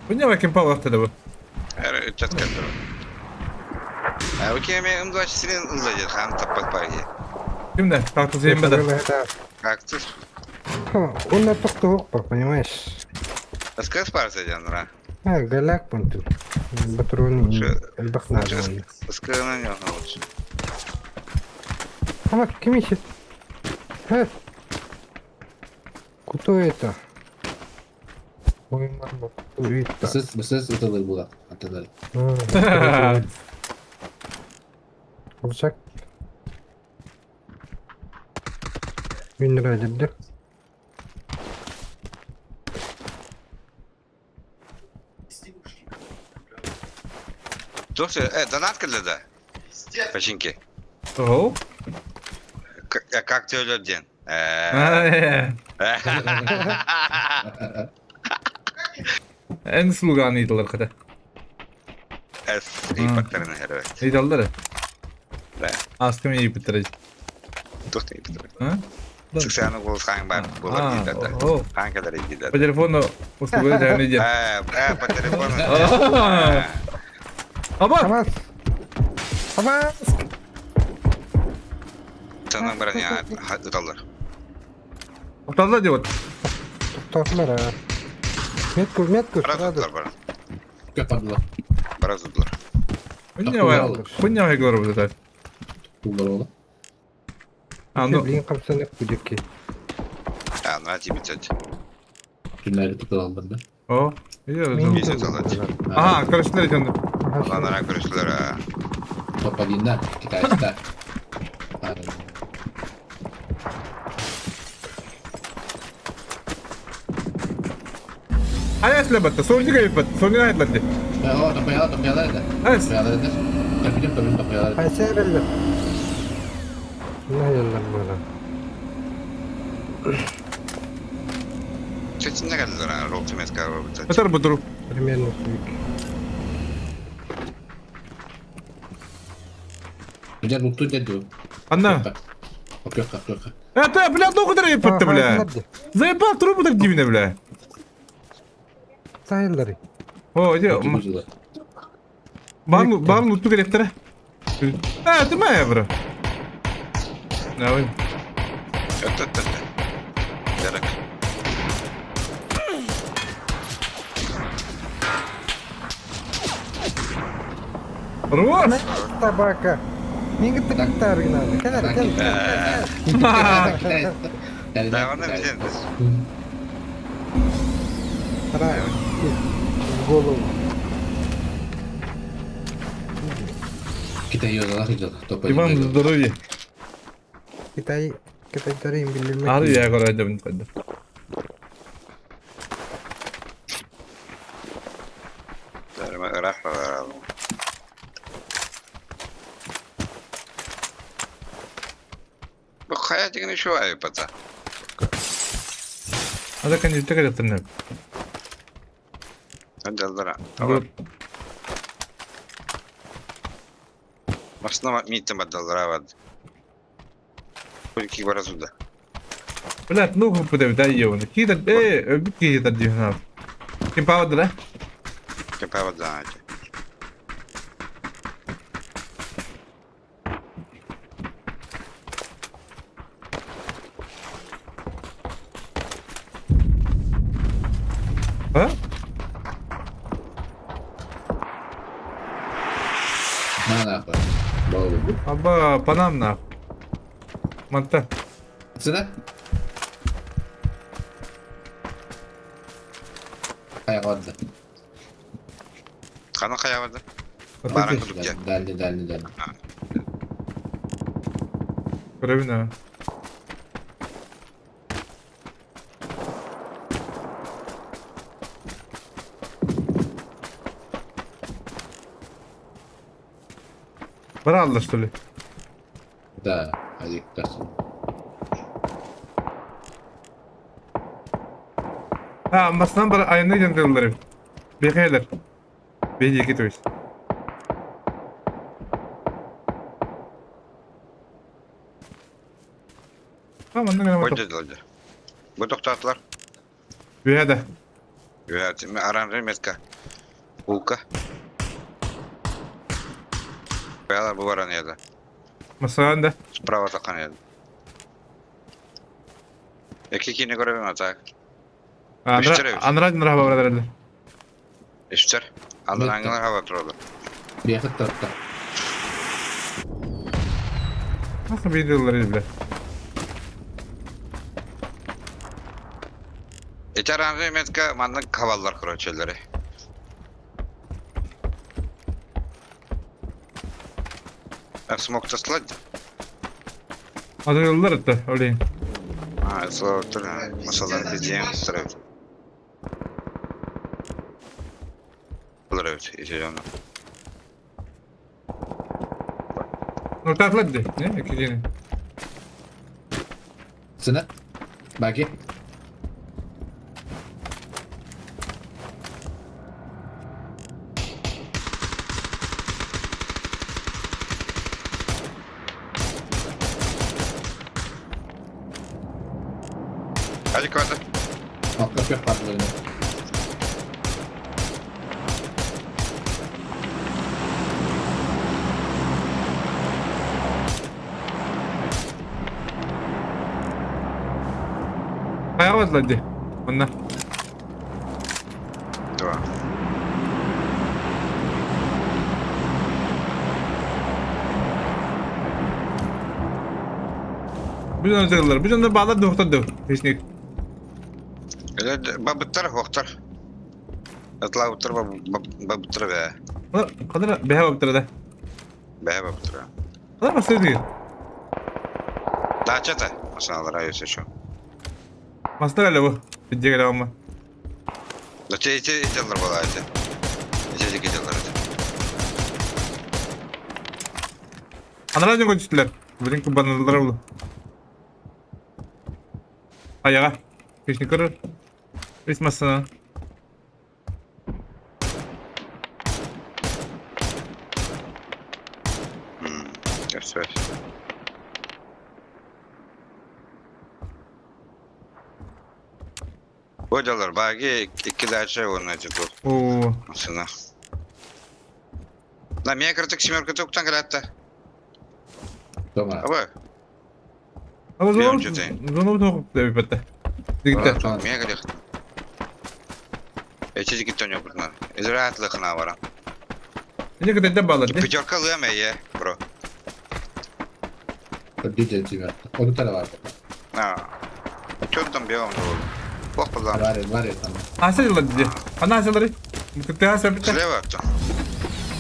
Bu ne bakayım power da bu. Эр чат кәлдер. А окей, мен ымдачы ылза хан таппат бар. Кимде? Кактус ембеде. Кактус. Он на тоқты оқ понимаешь? Сказ бар сәден, ра. А, голяк понтун. Патроны элбэх наада онно. Ыскыынан яна лучше. Ама ким ищет? Э! Кто это? Ой, мама, кто это? Сыс, сыс ытылыр була. Атылыр. Olacak. Bin lira edildi. Слушай, донат кэллэ да? Починки. Оу. Как ты өлөр диэн? Эн слуганы ыйталар хата. Эс ыйпаттарын эрэ. Ыйталлар. Да. Аскым ыйпыттар. Туох ыйпыттар? А? Сыксааны голос хаан бар буолар дииллэр да. Хаан кэлэр дииллэр. По телефону услуга дьаһаны диэн. Э, по телефону. Аба! Абас! Абас! Санаң баран ыталлар. Тоқталла деп от. Тоқтатылар, а. Метку, метку, Біраз сразу. ұтылар баран. Көп бардылар. Біраз ұтылар. Хуйня говорю вот это. Кулдар А, ну. Блин, қамсаны күдекке. А, ну, а тебе тетя. Түннәри туталалар да. О, Бесет алады. Ага, көрүстүлэр экен. Аланара көрүстүлэр. Топ-1-да, китайста. Айас лебатта, сорни кайпат, сорни айтлатты. О, топояла, топояла это. Топояла это. Топидем, топидем, топояла. Хайса эрэллэр. Наяллар буолан. Чечинне келдилер, ролтуметка. Батар бутуру. Примерно сүйік. Дед, лукту дед. Анна. Окёка, окёка. Это, бля, ну куда епатты, бля. Заебал трубу так дивно, бля. Сайыллары. О, иди. Бан, бан лукту керектер. А, ты моя, бро. Давай. Это, это, это. Рос! Табака. Минге тыктар гына. Кәләр, кәл. Да, она везде. В голову. Китай йозалар идет. Иван, здоровья. Китай, Китай тарим билdirmek. Ары я көрөдүм кайда. Бу хайа дигән еще ай пата. Ада конечно керектер. Андалдара. Машина миттем бадалдара бад. Кульки баразуда. Блядь, ну пудай, дай его. Кида, кида дивна. Ким павад да? Ким павад да. А? На нахуй. Аба, панам нахуй. Манта. Сюда? Хайванды. Қаны хайванды? Баран күдікте. Дальний, дальний, дальний. Правильно. Бралла, что ли? Да, один кажется. А, масынан бар айны жандырылар. Бехелер. Бейеки то есть. А, манна гана Ой, деді. Бу тоқтатылар. Бүйәді. Бүйәді. Аран реметка. Улка. Бүйәлар бу баран еді. Масынан да. Справа таққан еді. Эки кини көрөбүм атак. Анра нраба барар. Үстэр. Анарааҥҥылар хаба тураллар. Биэхит тарта. Nasıl videoları bile. Ити оранжевый метка маннык хабаллар короче Смог таслать? Atıyorlar hatta öyleyim. А, это masalar dediğim taraf. Evet, içeceğim. Nokta atladı. Ne? İkinci. Сына. Баки. Hadi koydu. Atlar yok parçalarını. Ayağa atladı. Онна. Два. Biz onu atıyorlar. Biz onu bağlar nokta döv. Hiçlik. Бабыттар, хоқтар. Атлауттар бабыттар бә. Kadar behe baptır da. Бә бабыттар. Kadar masaya değil. Дача та. Масаналар айысы шо. Masada galiba bu. Video galiba ama. Дача иче ичелер бала иче. Иче ичелер. Anara ne konuştular? Блин, bananalar oldu. Ayağa. Hiçlik kırır. Biz masana. Все. Бодялар, баги, икки дача оны типа. Oo. Масына. На меня карток семерка токтан келатты. Дома. Аба, Ama Biliyorum zor. cidden. Zor zor da bir patta. Dikte. меня келек. Эчи жигиттен yok buna. Израитлыкына барам. Ne kadar da bağladı. Пятерка лыам е, бро. Диджей тебя. Он тара var. А. Чё там белом было? Плохо да. Var var ya tamam. Hasıl dedi. Ana hasılları. Mıkıttı hasıl bitti. Слева кто?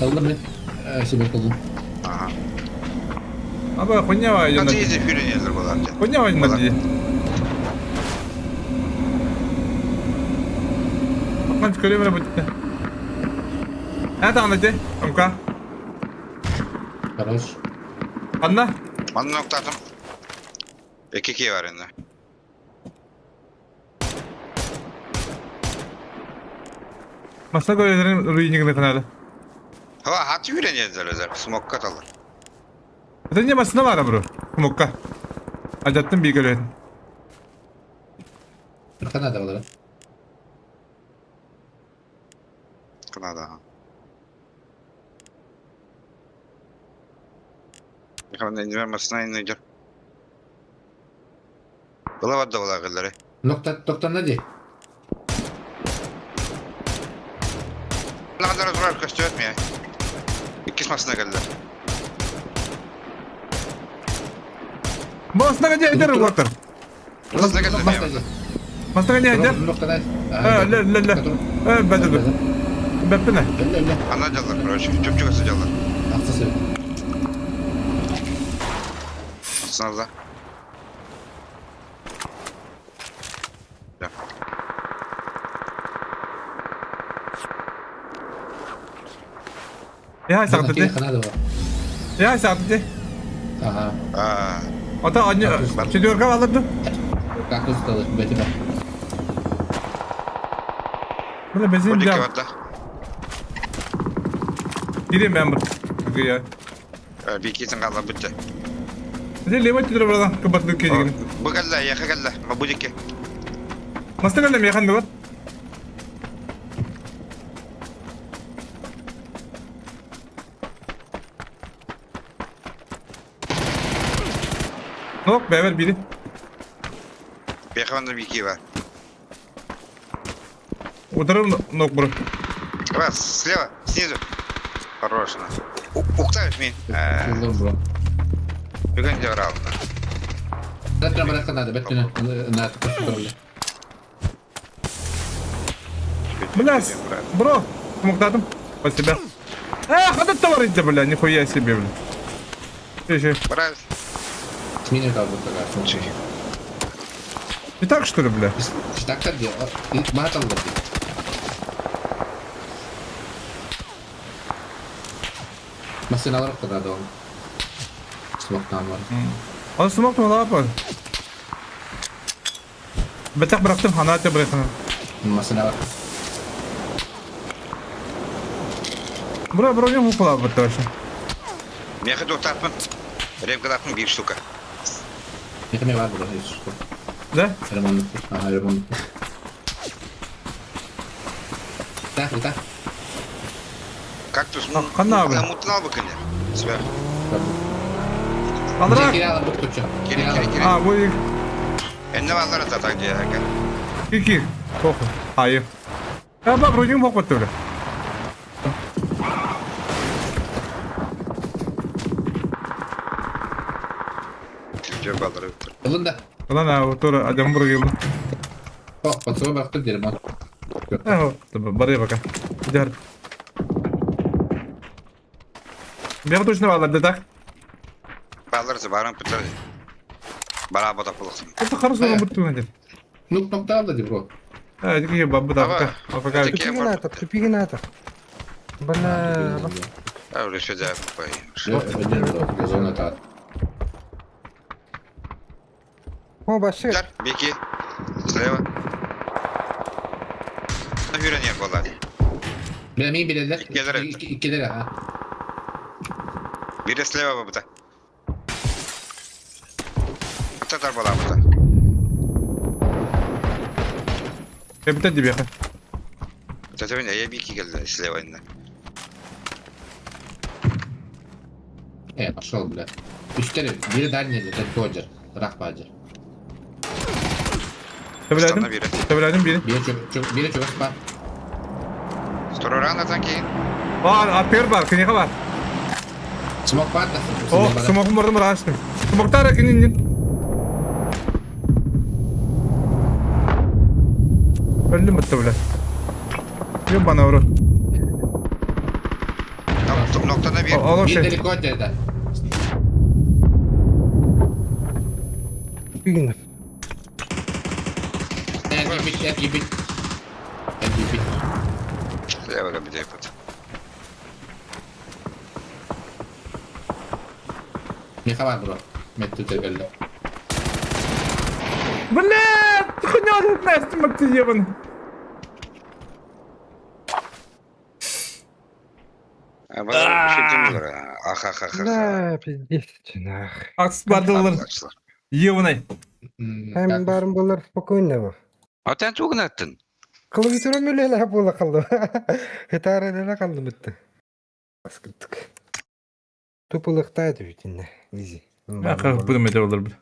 Aldım ben. Себе kıldım. Ага. Ama konya var А yanında. ты иди фюренелер была. Konya var yanında diye. Bakman çıkarıyor böyle bitti. Ne anladı? Amka. Хорош. Anla. Манна ноктатым. Эки ки бар енді. Masada görevlerin ruinini kanalı. Ха, хат үйренелер Смок каталар. Zaten niye masada var bro? Mokka. Acattım bir görev. Kanada var. Канада. Михаил, не идет. Была вода была, говорили. Nokta nokta ne di? Надо разобрать костюм меня. Икки масына келді. Masada ne eder water. Масына келді мен. Masada ne eder? Nokta ne? Ha, la la la. Ha, bedel. Beppene. Öyle öyle. Ана жалар, короче. Чөпчүк асы жалар. Aksası. Сынавда. Ya sattı. Kanada var. Ya sattı. Aha. А, Ата anne четверка alırdı. Kaktus dalı. Betime. Böyle benzin Бодики cam. вода. Gireyim ben buraya. Ya. Бикитин қала бітті. Ne leva titre buradan kapattık kedi. Бұл келді, яқы келді. Ма будики. Masta geldim yakın var. Nok beraber biri. Бияқы бики бар. Oturalım nok bro. Раз, слева, снизу. Хорош. Уктаев мин. Ыллым бро. Бүгін де оралды. Бәттен бараққа надо, бәттен на бля. Бля, бро, смоктадым. Спасибо. Эх, вот это товарищ, бля, нихуя себе, бля. Еще. Брат. Смени как будто как. И так что ли, бля? Так так дело. Матал да. Масыналар куда дол. Смоктан бар. Ал смок лапа. Бетах бырахтым, ханаат бырахтым. Масыналар. Бро, бро, не хукла бытта вообще. Меха доктарпын. Ремка bir штука. Мехаме бар бро, если что. Да? Ремонт. Ага, ремонт. Так, так. Кактус. Хана бля. Мутнал бы коня. Сверху. Андрак. Кири, кири, кири. А, бу Энне баллар так дия. Кики. Похуй. Айы. А, ба, вроде мог вот бля. Жер баллар. Ылында. Ылан, а, тура, адам бұры келді. О, пацаны бақты дерман. Ага, бары пока. Дяр. Бер точно баллар, да так? Баллар баран пытар. Бара бота пулыксын. Это хорошо работает надо. Ну, кнопка да, бро. А, такие бабы да, пока. Тупигинатор, тупигинатор. Бля. А, уже все да, Зона та. О, башир. Беки. Слева. Үйренер болады. Бля, мен билелер. Иккелер. Иккелер, а. Бири слева бабыта. Татар бала быта. Капитан тебе. Татар я бики келди слева инде. Э, пошел, бля. Үстері, бири дальний, это Доджер. Рах баджер. Табилядым. Табилядым бири. Бири чөк, чөк бар. Стороранатан кейін. А, апер бар, книга бар. Смок бар да. О, смокум бардым раштым. Смоктар кинин. Öldüm bitti bile. Yok bana vurur. Ноктана bir. Ал Bir şey. далеко деді. Тупигинов. Ебить, ебить. Ебить. Слева да бит. Не хабар, бро. Мен тут келді. Бля, хуйня тут Настя ты ебан. Бля, пиздец, нах. Акс бардылар. Ебаный. Hem барым болар спокойно бу. А тен тугын аттын. Клавиатура мөлеле бола қалды. Хетара неле қалды бітті. Баскырдык. Тупылықтайды бүтінне. Изи. Ах, будем это олар бля.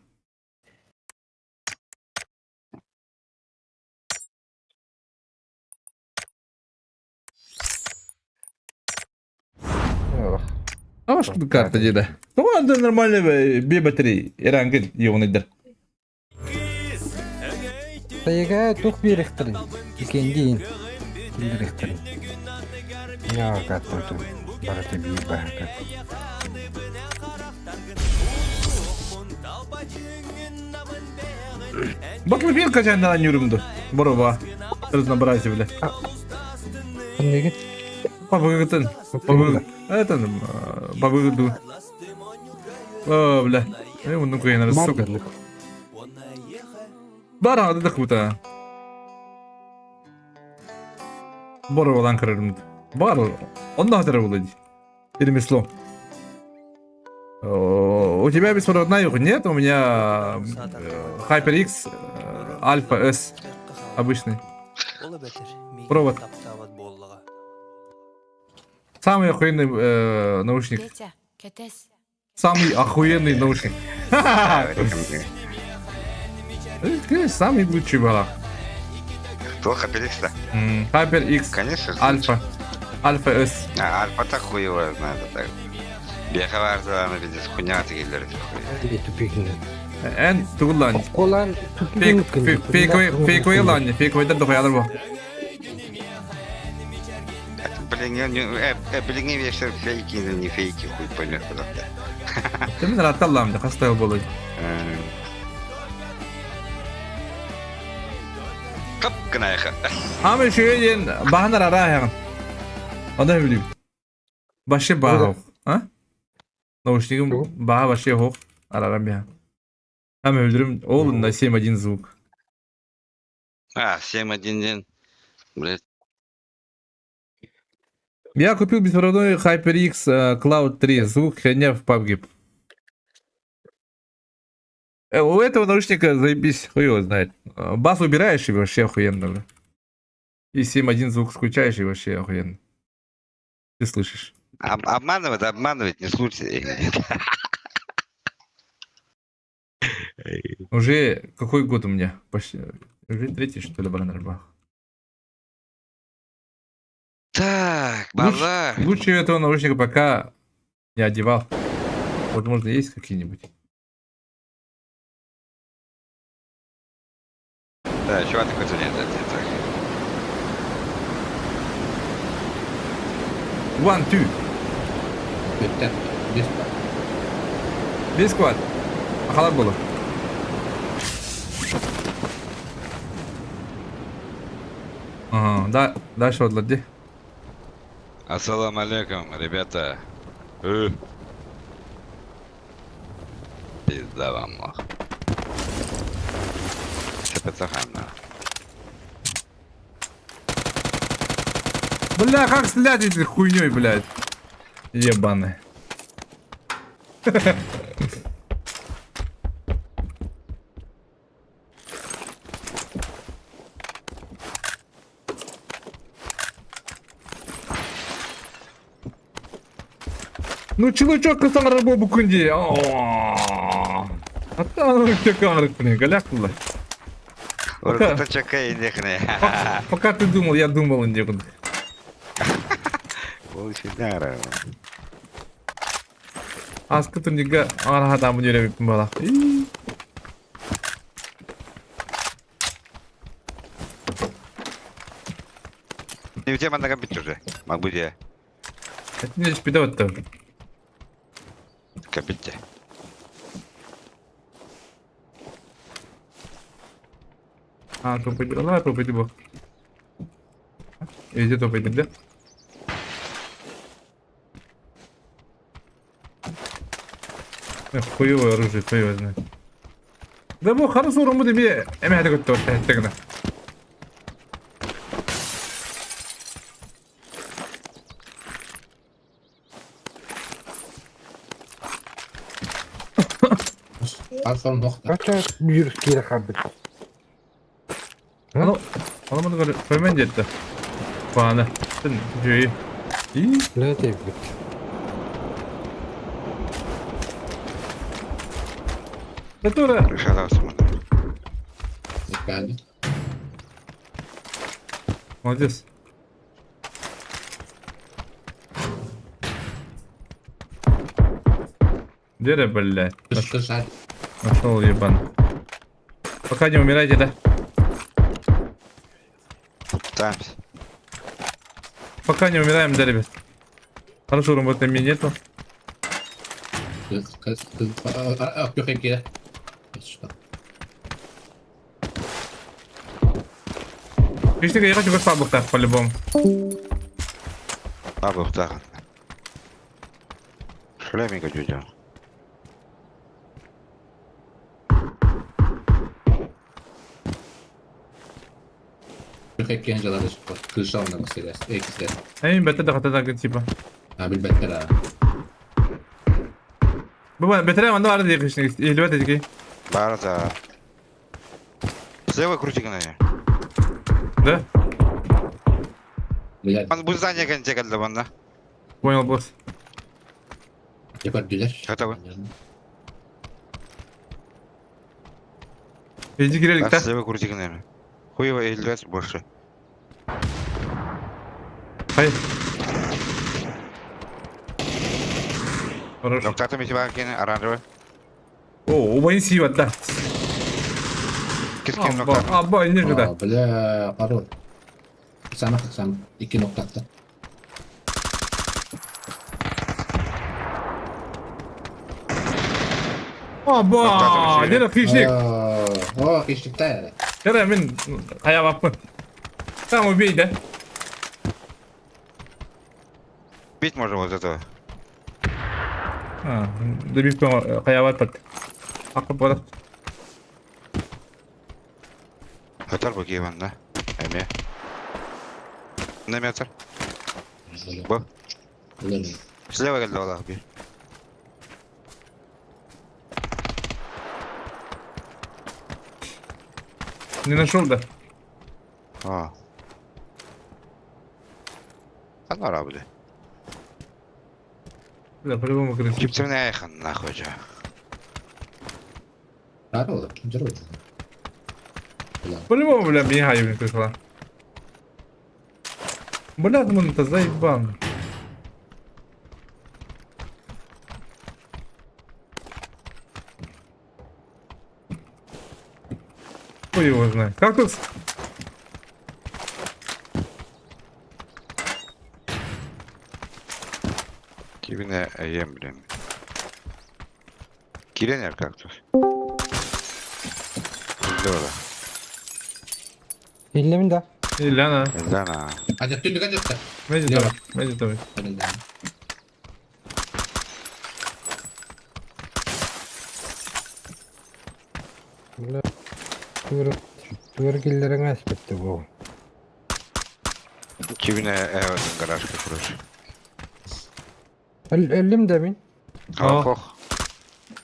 А что карта деда? Ну, анда нормально бе батареи. Ирангел ебаный Тайга тух берехтірін. Икендейін. Килдерехтірін. Я каттым Бараты бир бахка. Battlefield качандан юрымды. Бороба. Разнообразие, бля. Неге? Пабыгытын. Пабыгы. Это пабыгыду. О, бля. Э, ну куйна, сука. Бара, да кута. Боровалан кырырым. Бар, онда хатыры булды. Ремесло. У тебя беспроводная нет, у меня HyperX Alpha S обычный. Провод. Самый охуенный наушник. Самый охуенный наушник. Самый лучший была. Кто HyperX, да? HyperX Конечно. Альфа. Альфа С. А, Альфа так хуево знает так. Беха бар пиздец хуйня тигиллер. Эн тугуллаан. Колан Фейковый фейковый лаанньа, фейковыйдар дохуялар бу. Билиҥҥи вещер фейки или не фейки хуй поймешь куда-то. Тэмин ыраатталлаам да хас тайыл буолуй. Кып гынайха. Ама үчүгэй диэн баһан арааһаҕын. Ону билим. Вообще баах. А? Наушнигым баха вообще хоқ. Арарам я. Ама өлдүрүм ол на 7.1 звук. А, 7.1 день. Блядь. Я купил беспроводной HyperX Cloud 3. Звук херня в PUBG. У этого наушника заебись, хуй его знает. Бас убираешь и вообще охуенно, бля. И 7.1 звук включаешь и вообще охуенно. Ты слышишь. Обманывает, обманывает, не слушай. Уже какой год у меня? Почти, уже третий, что ли, Баранарбах. Так, базар. Лучше этого наушника пока не одевал. Возможно, есть какие-нибудь. Да, чего ты хочешь нет, это так. One, two. Бүттэ. Без Без squad. Ахалар было. Ага, да, дальше вот лади. Ассалам алейкум, ребята. Пизда вам, лох. Чепецахана. Бля, как стрелять этой хуйней, блядь? Ебаный. Ну, чулучок саңар бу күнде. Ата Пока. Пока ты думал, я думал, некуда. Аскы түнеге араға дамын үйреніп бала. Не у тебя на компьютер уже. Могу я. Это не спидот-то. Компьютер. А, топай, давай топай, бог. Иди топай, да? Хуевое оружие, хуевое знает. Да бу хорошо урон будет мне. Эме хәтә көттө, хәтә генә. Архан нохта. Кача бүйір кире хабит. Аны аны моны көрмен жетті. Паны. Тын жөй. И Не тебит. Которая Молодец. Где ты, блядь? Нашел ебан. Пока не умирайте, да? Пытаемся. Пока не умираем, да, ребят? Хорошо, робота мне нету. Видишь, я хочу слабых так, по-любому. Слабых так. Шлемика чуть. Эй, бетте да хата так типа. А, билбеттер. Баба, бетре манда бар дейік ішіне. Елбет эдики. Бар да. Слева крутик на Да? Он будет здание конте когда вон, да? Понял, босс. Yapar Готовы. Иди кирелик, да? Слева крутик, наверное. Хуево или больше. Хай. Хорош. Ноктатым ити баар киэнэ оранжевый. О, убайын сиибат да. Кис ким Абба, ноктатым? абба, инне А, да. бля, пароль. Самых сам. Икки ноктатта. Абба, дена хищник. О, хищниктер. Кара мин хаябаппын. Там убей, да? Бить можно вот этого. А, добив хаябаппыт. Акып барат. Өтөр бу киеван да. Эме. На метр. Бу. Слева келди олах бир. Не нашел, да? А. Анара бля. Бля, по-любому крысит. Киптерне айхан нахуй жа. Пароль, ким По-любому, бля, меня хаябин крысала. Бля, ну-то заебал. Хуй его знает. Кактус? Кибине эйем блин. Киренер кактус. Здорово. Иллемин да. Ильяна. Ильяна. А нет, ты не гадишься. Мэзи там. Мэзи там. Тур киллерин аспетти бу. Кибине эвен гаражка короче. Өллүм да мин. Ох.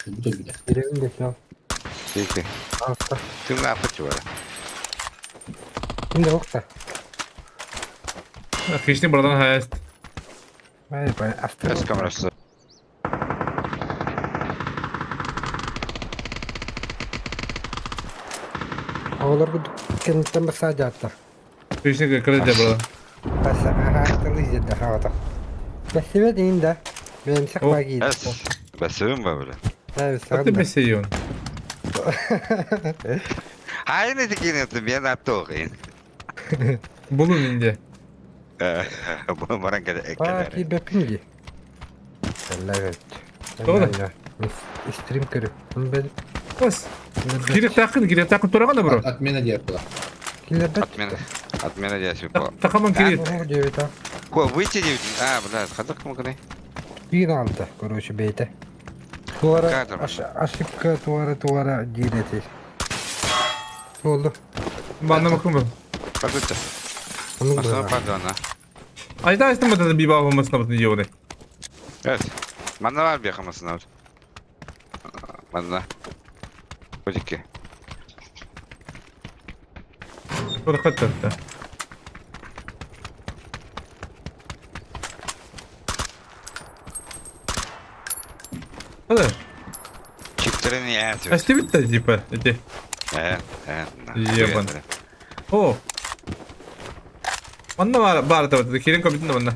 Ирем де сал. Тики. Ты на апатива. Инде окта. Хищник братан хаяст. Ай, бай, Эс камерасы. Оҕолор кэнниттэн бассаадьааттар. Хищник крыдя братан. Бас аһаатталыы дьэ хаҕата. Бэссибэт иин да. Бэйэмсэх баагиит. Бэссибин ба бля. А ты бэссион. Хайны тикин это мен аттоғын. Булун инде. Бу баран кэлэ. Баа киирбэппин дии. Тоҕо да? Стрим көрү. Бэл. Бас. Кириктаакын, кириктаакын тураган да бро. Отмена диэппила. Отмена. Отмена диэсип бо. Такаман кирит. Ко, выйти не... А, бля, хадак муканы. Биир алта, короче, бэйте. Туара ошибка туара туара диир эти. Буолду. Банна макум. Пардонча. Масына пардона. Айда айстым бата биба масына бата дионы. Evet. Манна бар бияха масына. Манна. Одики. Турхатта. Hadi. Чиптерин ясы. А что типа эти? Э, э. Ебан. О. Манна бар бар та кирин компьютер манна.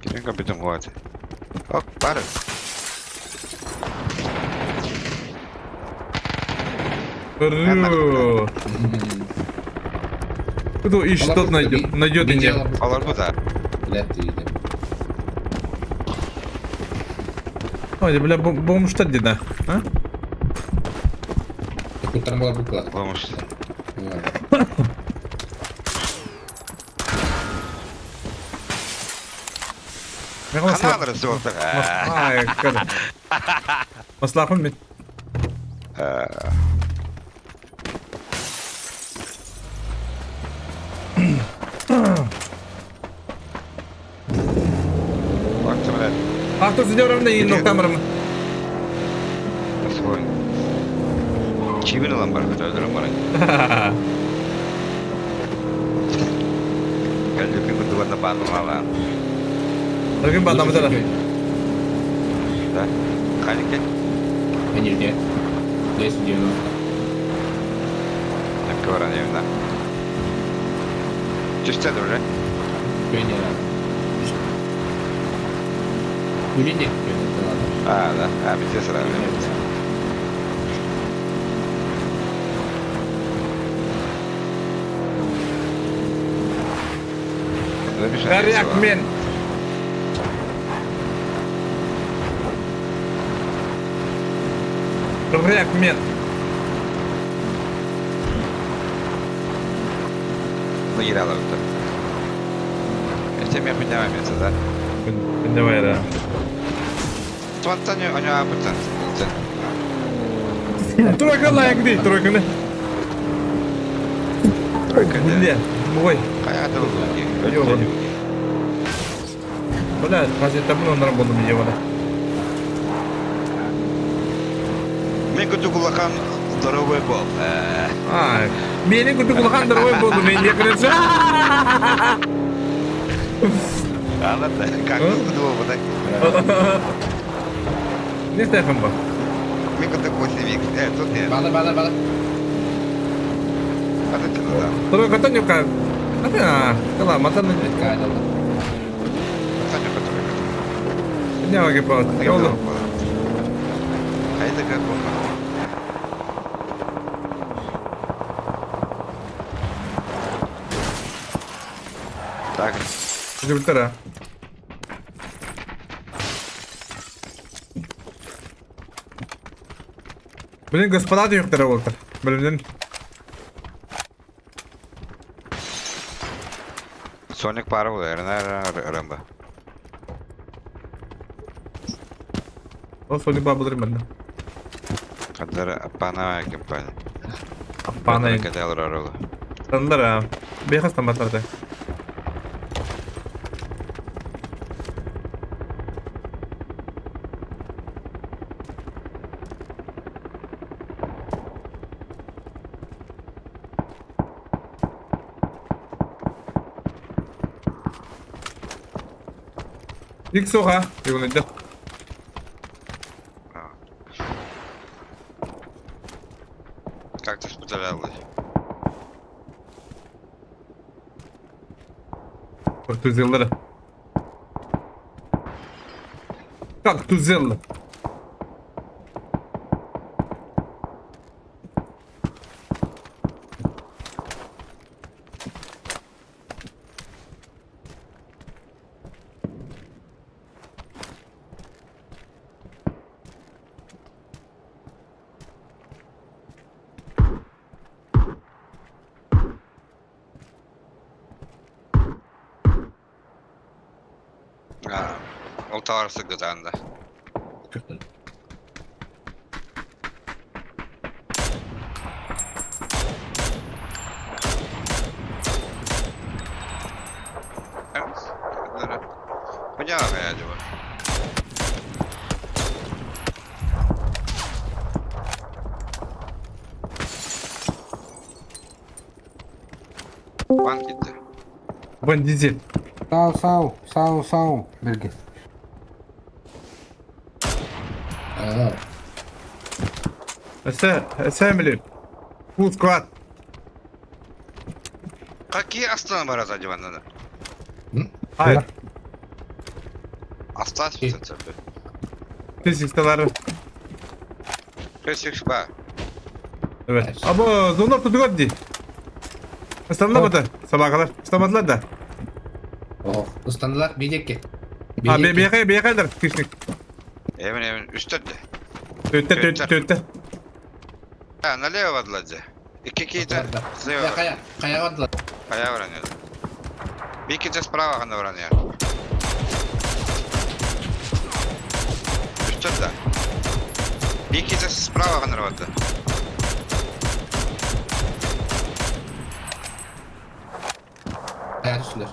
Кирин компьютер вот. Оп, бар. Ру. Кто ищет, тот найдет. Найдет и не. Алар бу да. Ой, бля, бомж да, а? Бомж. Каналары суохтар. Ай, када. Маслахын мен. Авто сидером и ноктамрым. Чибин алан бар көтөрдөрүм бар. Кэллүкүн кутуганна баанын алан. Рагын баанамы да. Да. Канике? Энергия. 1090. Так баран евна. Түстэ уже. Пионера. Үлүн диэки А, да. А, бите сразу. Горяк мен. Горяк мен. Ну, Ералов это. Это меня поднимается, да? Давай, да. Твантаню, аню апытан. Тройка лайк дей, тройканы. Тройка, Бля, ой. Кая да Ёбан. Бля, газета мын онар болдум ебана. Мен күтүк улахан здоровый бол. А, мени күтүк улахан здоровый болду, мен екінші. Ана как күтүк болду да? Не істейхім ба? Мен күтүк 8 Э, тут нет. Балыр балыр балыр. Ата да. Тройка нюка. Ата, кала, матан. Кайдалды. Ата тройка. Не ваги па. Yolda. Хайда как он. Так. Жүгүртер, Блин, господа юктара болтыр. Блин. Соник пара был, Рэмбо. О, Соник бабылыр мен. Кадыр апана компания. Апана. Кадыр ролла. Тандар, а. Бехас таматларды. Ик соға, югын Как ты споделялась? Как Как тузелла? Ол товар сыгытанды. Понятно, я делаю. Банк gitti. Бандизель. Сау, сау, сау, сау, Берге. Assembly. Full squad. Какие Астана бар acaba надо? Hayır. Астан специально. Физиксталары. Физикс ба. Evet. Abo zonor tutuyor di. Istanlamadı sabaha kadar. Islamadılar da. Oh, ıstandılar bir ki. Ha be be be kadar kişilik. Emin emin üstte de. Tötte tötte tötte. Ha налево vardılar. İki iki de слева. Kaya, kaya vardılar. Kaya varanıyor. Bir iki de справа хана varanıyor. Üstte de. Bir iki de справа хана vardı. Kaya düştüler.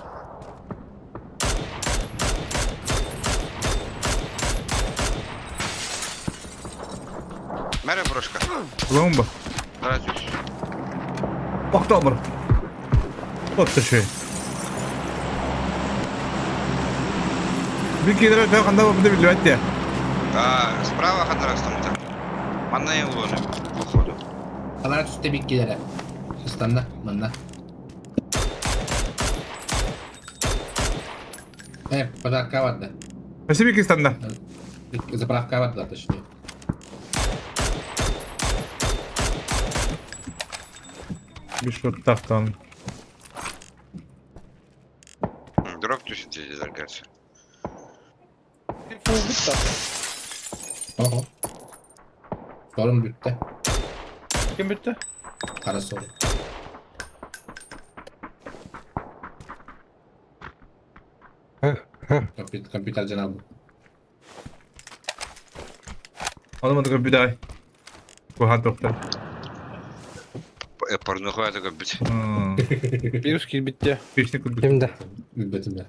Merhaba брошка. Bomba. Здравствуйте. Oktober. Вот ты şey. Bir kere daha kanda bu da bilmedi ya. А, справа хана растамда. Манна улоны, походу. Kalara düştü bir ikilere. Istandı, mında. Evet, подарка vardı. Спасибо, Кистанна. Заправка бар да, точнее. Бишоттахтан. Дроп түсін тезелер кажется. Ого. Sorun bitti. Kim bitti? Kara sorun. Компьютер, компьютер жанабы. Alamadık bir daha. Куһаан тохтор. Порнуху это бит. Вирус кирбитте. Песня курдук. Кимде? Билбетим я.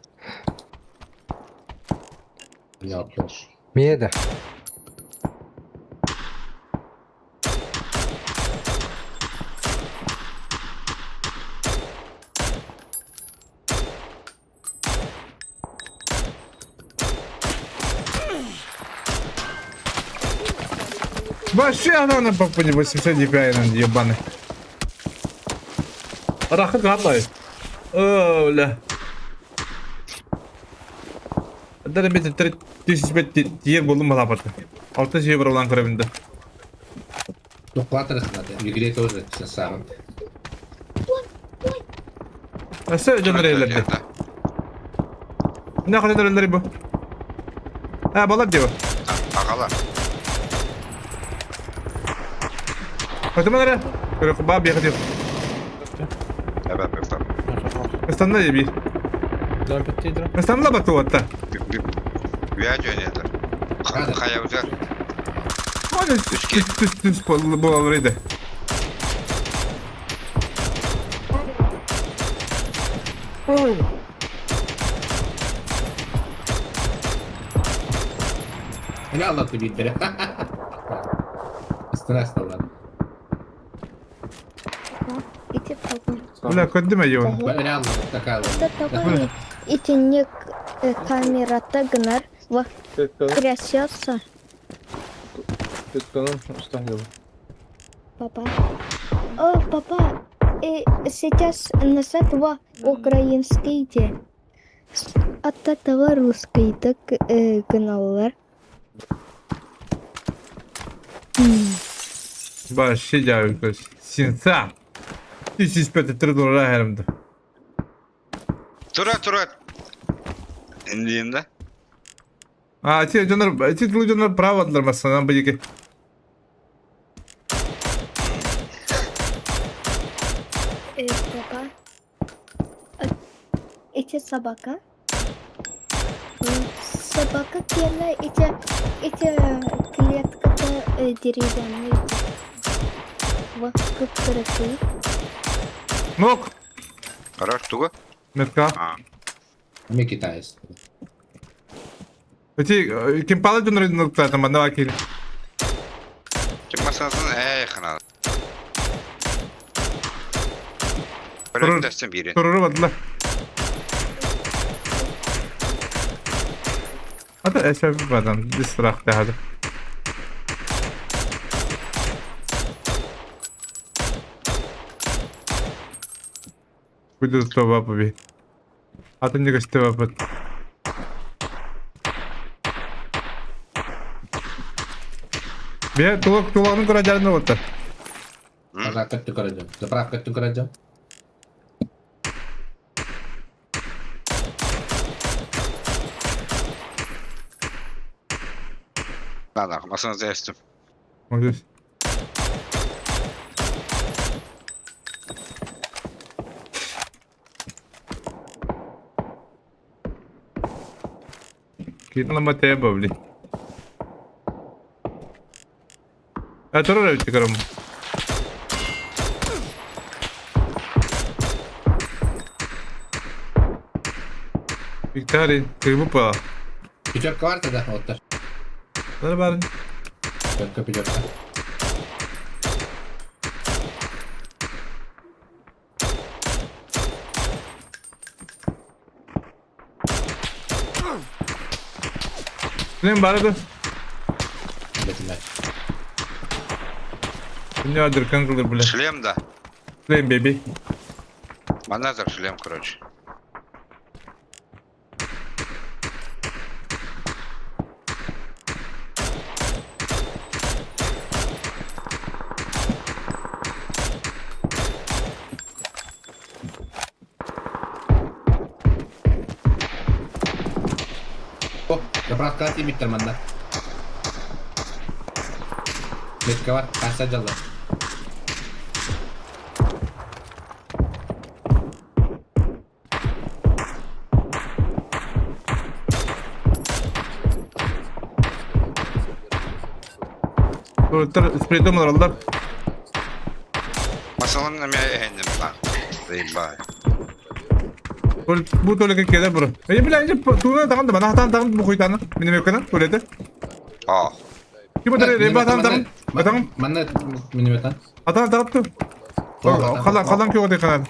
Я отлож. Миэдэ. Вообще она на попаде 800 DPI, ебаный. Рахат гадлай. О, бля. Даже бит 3500 тиер болдум балапаты. 6 евро улан көрөбүндө. Тоқлатыр надо. Югрей тоже сам. Өсө жонор элерди. Мына кандай элери бу? А, балар диба. Ағала. Көтөмөр Көрө ба бияка дип. Эбэ, бэ, Станна еби. Да, битти дроп. Станна батуатта. Бя жөнелді. Хаябызга. Оны түс түс түс болар edi. Ne anlattı bildiri? Üstüne astılar. Ити папа. Бля, көндүм айон. Ben ne anladım? Такая Это такой итинник камерата гынар ва трясется. Папа. О, папа, сейчас назад во украинский де. От этого русский так гыналар. Вообще жабы Синца. 305 доллар херимди. Тура, тура. Индиимде. А, ти жонор, ти жонор право адылар масана бу еке. Папа. Эти собака. Собака кела эти клетката деревянные. Во кыпкыракый. Нок. Хорош, тугу. Метка. Мы китайцы. Эти ким пала жонор нуктата манда кил. Ким масасын эй хана. Көрөктөстөн бири. Туруру бадылар. Hadi eşe badan bir sırak hadi. Буду това би. А то не гостева пат. Бе, тулак тулагын көрө болду. Заправка түкөрөжөм. Заправка түкөрөжөм. Ладно, масаңызды эстим. Молодец. Кинула матеба, блин. А туруру көрөм. Викторин, ты выпала. Пятерка бар тогда, вот так. Нормально. Пятерка, пятерка. Блин, барады. Бетиме. Не адыр кылыр, бля. Шлем да. Шлем, беби. Маназар шлем, короче. Заправкаҕа тиийбиттэр манна. Метка бар, касса дьалла. Туалеттар спритом олороллор. Масалан эмиэ эһэнним баар. Заебай. Бу туалекка киэлэр бро. Эй, бля, иди туна таган да, бана хатан таган бу хуйтаны. Миномеккана туалеты. А. Ким отыр, ребята, таган, таган. Манна минометан. Атан тагып Халан, халан кёгөтө канал.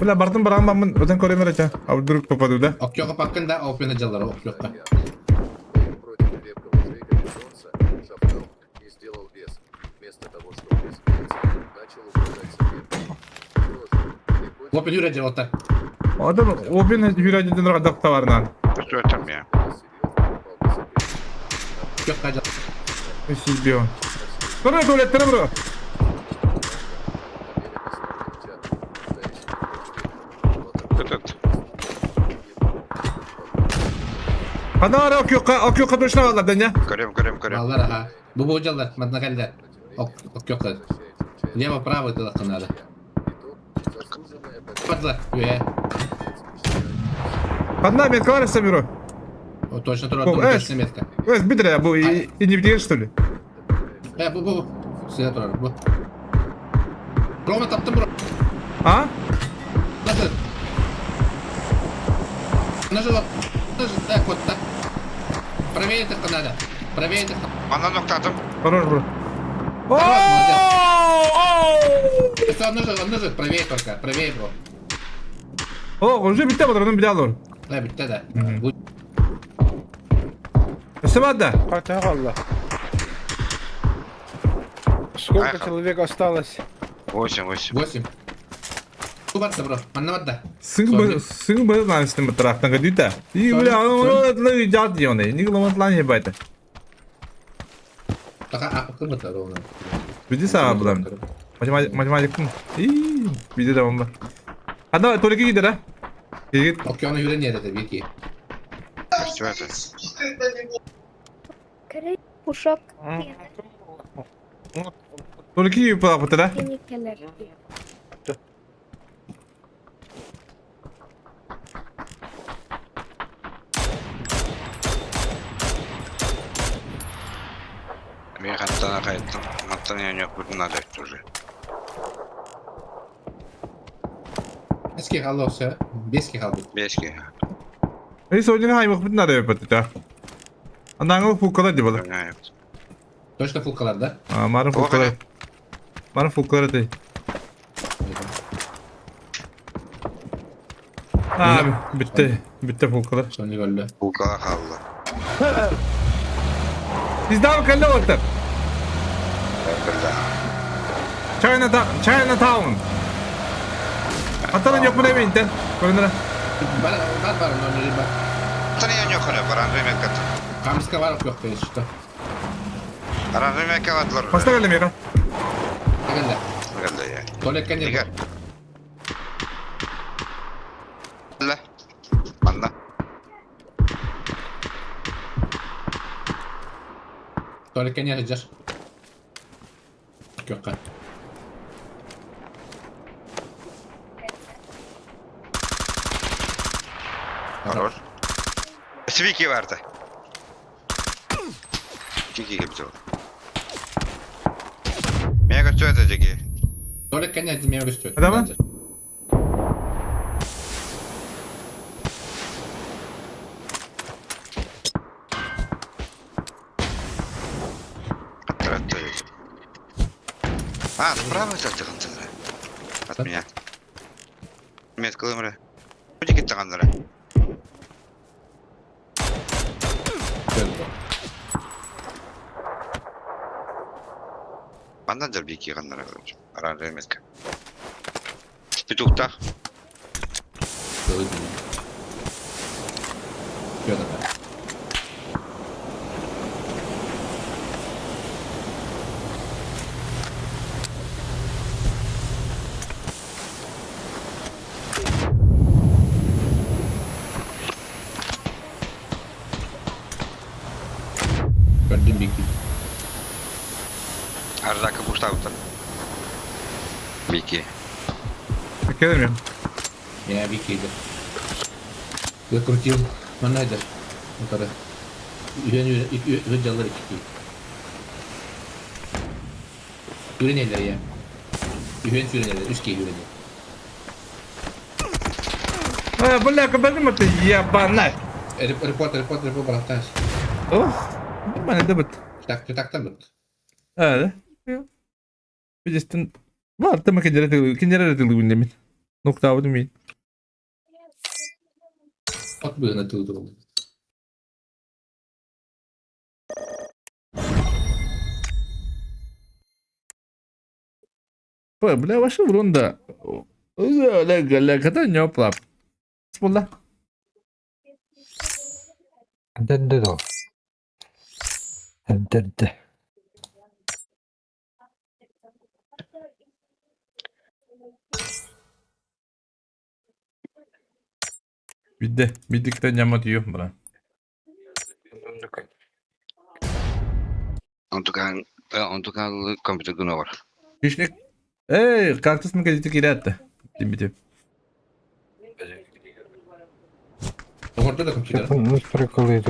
Бля, бартын баран баммын, өтен көрөмөр эче. А вдруг попаду, да? Оккёка паккын да, опена жаллар, оккёка. Опен үрэ жаллар. Адам опен хүрэ деден радак товарынан. Что там я? Оккёка жал. Сизбио. Көрө туалеттер бро. Этот. Ана оккёка, оккёка точно алар да, не? Көрем, көрем, көрем. Баллар аха. Бу бу жаллар, манна кэллэ. Оккёка. Лево право тылакка надо. Падла, үе. Одна метка бар бюро. Точно турар, О, точно метка. Эс, битре, бу и не битер, что ли? Э, бу бу. Сыя турар, бу. Рома таптым бро. А? Nasıl? Nasıl? Nasıl? Так, вот так. Правее так надо. Правее так. Манна ноктатым. Хорош, бро. Все, одно же, правее только, правее, бро. О, уже битте патронун биле алыр. Да, битте да. Өсө да. Хата Сколько человек осталось? Восемь, восемь. Восемь. Бу барда, бро. Манна барда. Сың сың бы ланстын бу тарафтан гыдыта. И бля, оны жат дионы. Ни гломат лан ебайта. Така апы бата ровно. Биди сага булам. Математик. И биди да бомба. Ана только гидер, а? Гид. Океаны үйренеді это Вики. Что это? Короче, пушок. Только юпа да? Клиникалар. Мен хаттан қайттым. Маттан я не буду надо уже. Эски қалды осы, беске қалды. Беске. Эй, сегодня хай мых надо епат, да. Анаңыл фукала деп бала. Точно фулкалар, да? А, марын фукала. Марын фукала ты. А, битте, битте фукала. Соны көрді. Фулкала қалды. Издав калла оттар. China China Town. Атана yok mu demeyin Көрүнөр. Бар, бар, бар, номери бар. Атана yok öyle, бар Андрей кат. Камска бар, yok что. Андрей каладлар. Баста келе мега. Келді. Келді, я. Туалетке не Егер. Ла. Манна. Туалетке не жаш. Көкка. Хорош. Свики vardı. Чики gibi oldu. Меня götürdü Чики. Туалетке не мен көстө. Adamı? А, справа взял От меня. Метка лымры. Чики тагандыры. Мандан жар бики гандыра короче. Оранжевая метка. Петухтах. Ардака пуштабыттар. Вики. Келемем. Я Вики иде. Закрутил. Манайдер. Утары. Үһүөн үһүөн дьаллар икки. Үренелер я. Үһүөн сүренелер. Үс киһи үренер. А, бля, кабарым ты ебана. Репорт, репорт, репорт, барахташ. Ох, нормально да бит. Так, так там бит. А, да? Билистин. Бар, тама кенере тылы, кенере тылы үннемин. Ноктабы мин. От быһына тылы турулду. Бля, ваше врунда. Ля, не оплап. Спулла. Дедде Дедде. Бидде, биддиктен жамат үйөм бра. Онтукан, онтукан компьютер күнө бар. Хищник. Эй, кактус мы кредиты кирятты. Димите. Оҕордо да компьютер. Ну, приколы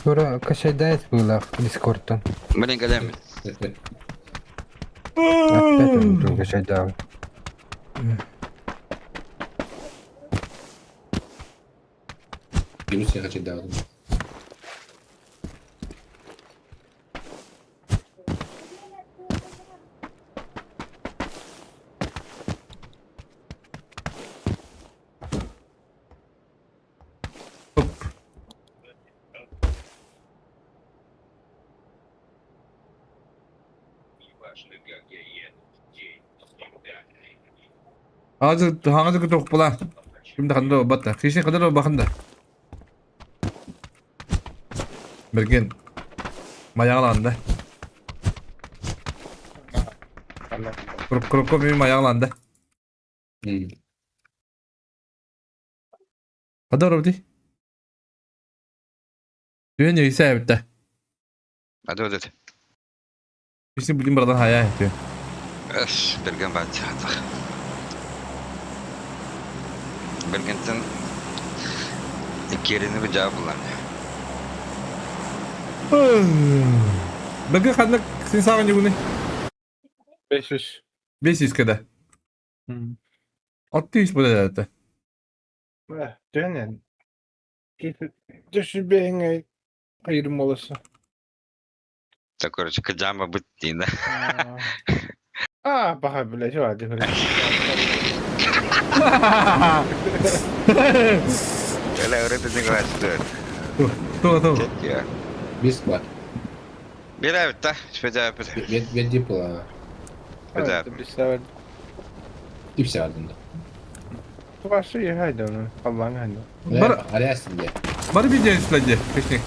Тура кашайдайс было Дискордтан. Блин, кэлем. Опять он кашайдал. Юрус я кашайдал. Азыр хаңызы күтіп була. Кимде ханда батта. Хищник ханда бахында. Берген. Маяғланды. Круп круп мен маяғланды. Хада робди. Дүйен үйсә бітті. Hadi ödet. Хищник билин бардан хая етті. Эс, берген бат. Бергентен иккерини bir cevap bulan. Берген ханда сен саған жүгіні. 500. 500 кеде. 600 буде деді. Dönün. Düşü beğene ayırım olası. Так, короче, кыджама бытти, да. А, баха, блядь, ладно. Öyle öğretecek açtı. Туға туға. Чет ya. Бис бар. Bir evet da. Şöyle bir. Бет дип була. Bir Дип сәгатында. Başı haydi onu. Allah'ın haydi. Бар Арясың де. бар bir ден сүләде. Хищник.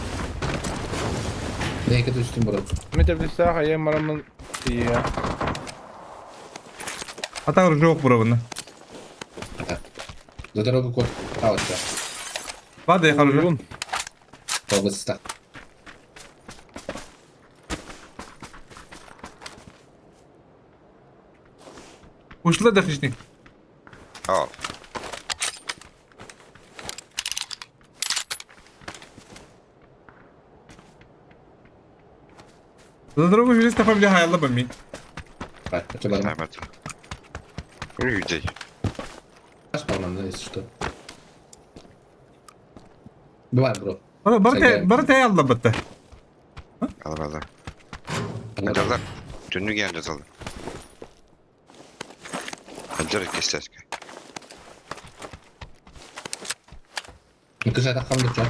Нейке түстүм бұрын. Метеплисах я марамын я. Атағыр жоқ бұрабына. За дорогу код алса. Бады хорошо. Толгыста. Ушла да хищник. О. За дорогу жүрес тапам бля хаялла бами. Бар. Үйдей. Аш по если что. Бывает, бро. Бар бар бар таялла батта. Ал ал. Жаталар. Түннү ген жаталар. Ажыр кестеске. Кыша таққанды чо.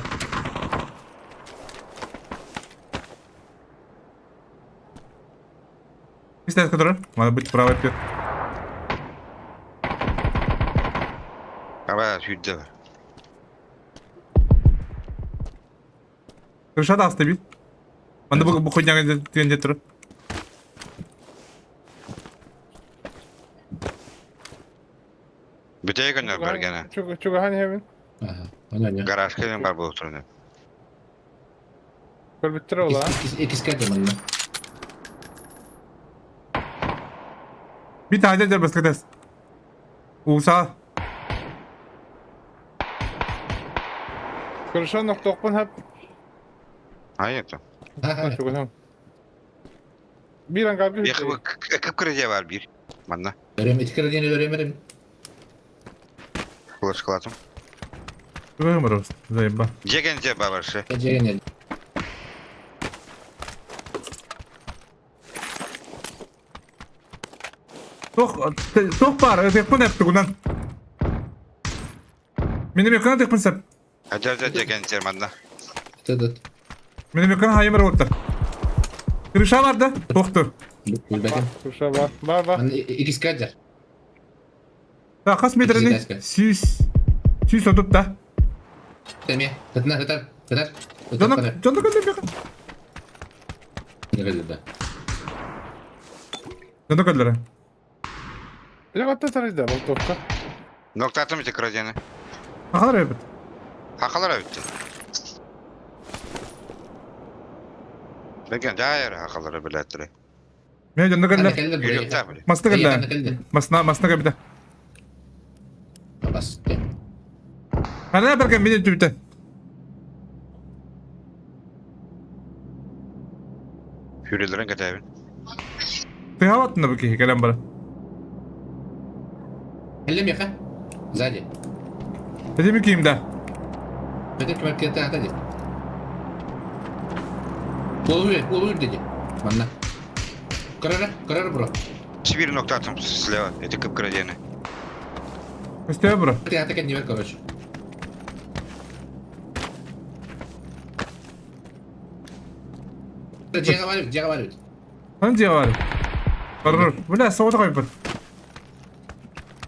Кестеске тұр. Мана быть правый пер. Аба үйдө бар. Крышада асты бит. Манда бу бу хуйняга деген тұр. Бүтей гөнөр бергене. Чуга чуга hani hemen. Ага. Аня, Гаражка мен бар болуп турду. Көрбүттэр ол, а? Иккискэ да манна. Bir tane de баскатас. Уса. Хорошо, нохтоохпун хап. Hayır. Чугунам. Биир ангарга Кып-кыры бар бир. Манна. Өрөм ити кыра диэн өрөм Кулашкалатым. Вымрос, заеба. Жеген же бабашы. Жеген Тох, тох бар, теппен эп тугунан. Минем якына теппен сәп. Ажа жеген жер манна. Тыдыт. Минем якына хайымыр оттар. Крыша бар да? Тохту. Билбетим. Крыша бар. Бар бар. Манна иккискэ дьэр. Так, хас метрени? Сүүс. Сүүс отут да. Тэме. Тытна тытар. Тытар. Жона, жона көллөр бияка. Да. Жона көллөр. Бile катта тарайда болтокка. Ноктатым ити кыра Ахалар эбит. Хакалар өттү. Беген жайыр хакалары билеттири. Мен жона көллөр. Үйрөктөр биле. Масты көллөр. Масна, масна кабита. Бас. Ана берген мени түбүтэ. Хүрелерин кетебин. Тыгабаттын да бу киһи кэлэн бара. Хелле меха. Сзади. Эдеми киим да. Это квартира ата ди. Полуыр, полуыр деди. Манна. Карара, карара бро. Сибирь ноктатым слева. Это кып-кыра диэни. Көстөө бро. Ты ата кэннибэр, короче. Дьиэҕэ бар эбит, дьиэҕэ бар эбит. Хан дьиэ бар. Барыр. Бля, соҕото койбут.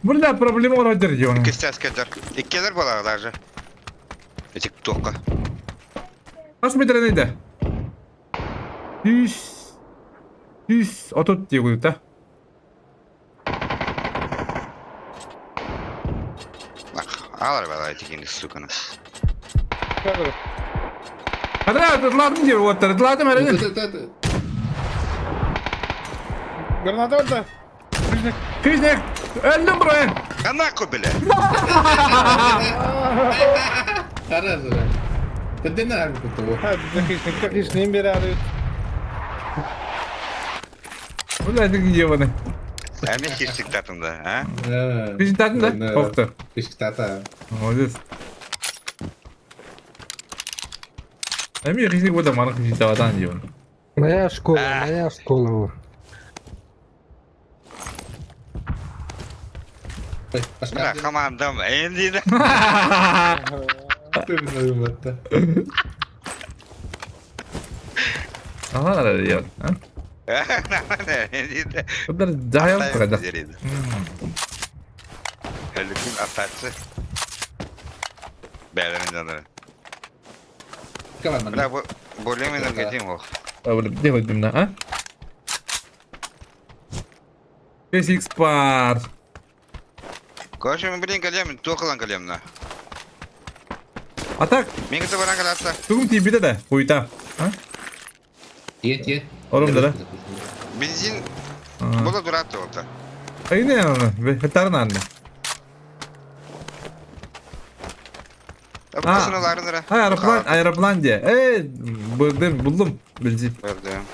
Бля, проблема оҕорор дьиэ. Иккистэс кэлдэр. Иккилэр буолар даже. Эти туохха. Хас метрени да? 130 дии курдук да. Алар бала эти кини суканы. Хадра, тылладым диир уоттар, тылладым эрэ. Граната орда. Хижник. Хижник! Өлдүм бро! Анаку биле. Харас. Теден аргы куту. Ha, хижник, хижник бери арыт. Бля, это где вони? Эми хижник татында, а? Хижник татында? Охты. Хижник тата. Молодец. Эми хижник бода маны хижник табатан диэн. Моя школа, моя школа. Бля, командам энди да. Ага, диэн. Энди да. Бұлар жайыл тұрады. Әлікін ататсы. Бәлерин жанары. Бля, более-менее кетим ох. Где хоть бимна, а? 5x пар. Короче, мен блин калем, туохалан калем на. А так? Мен кете баран калатса. Тугум тиби да, хуйта. А? Тиет, тиет. Орум да. Бензин була дураты олта. Айне аны, бетарын анны. Аэроплан, аэроплан де. Эй, булдым, булдум бензин. Бардым.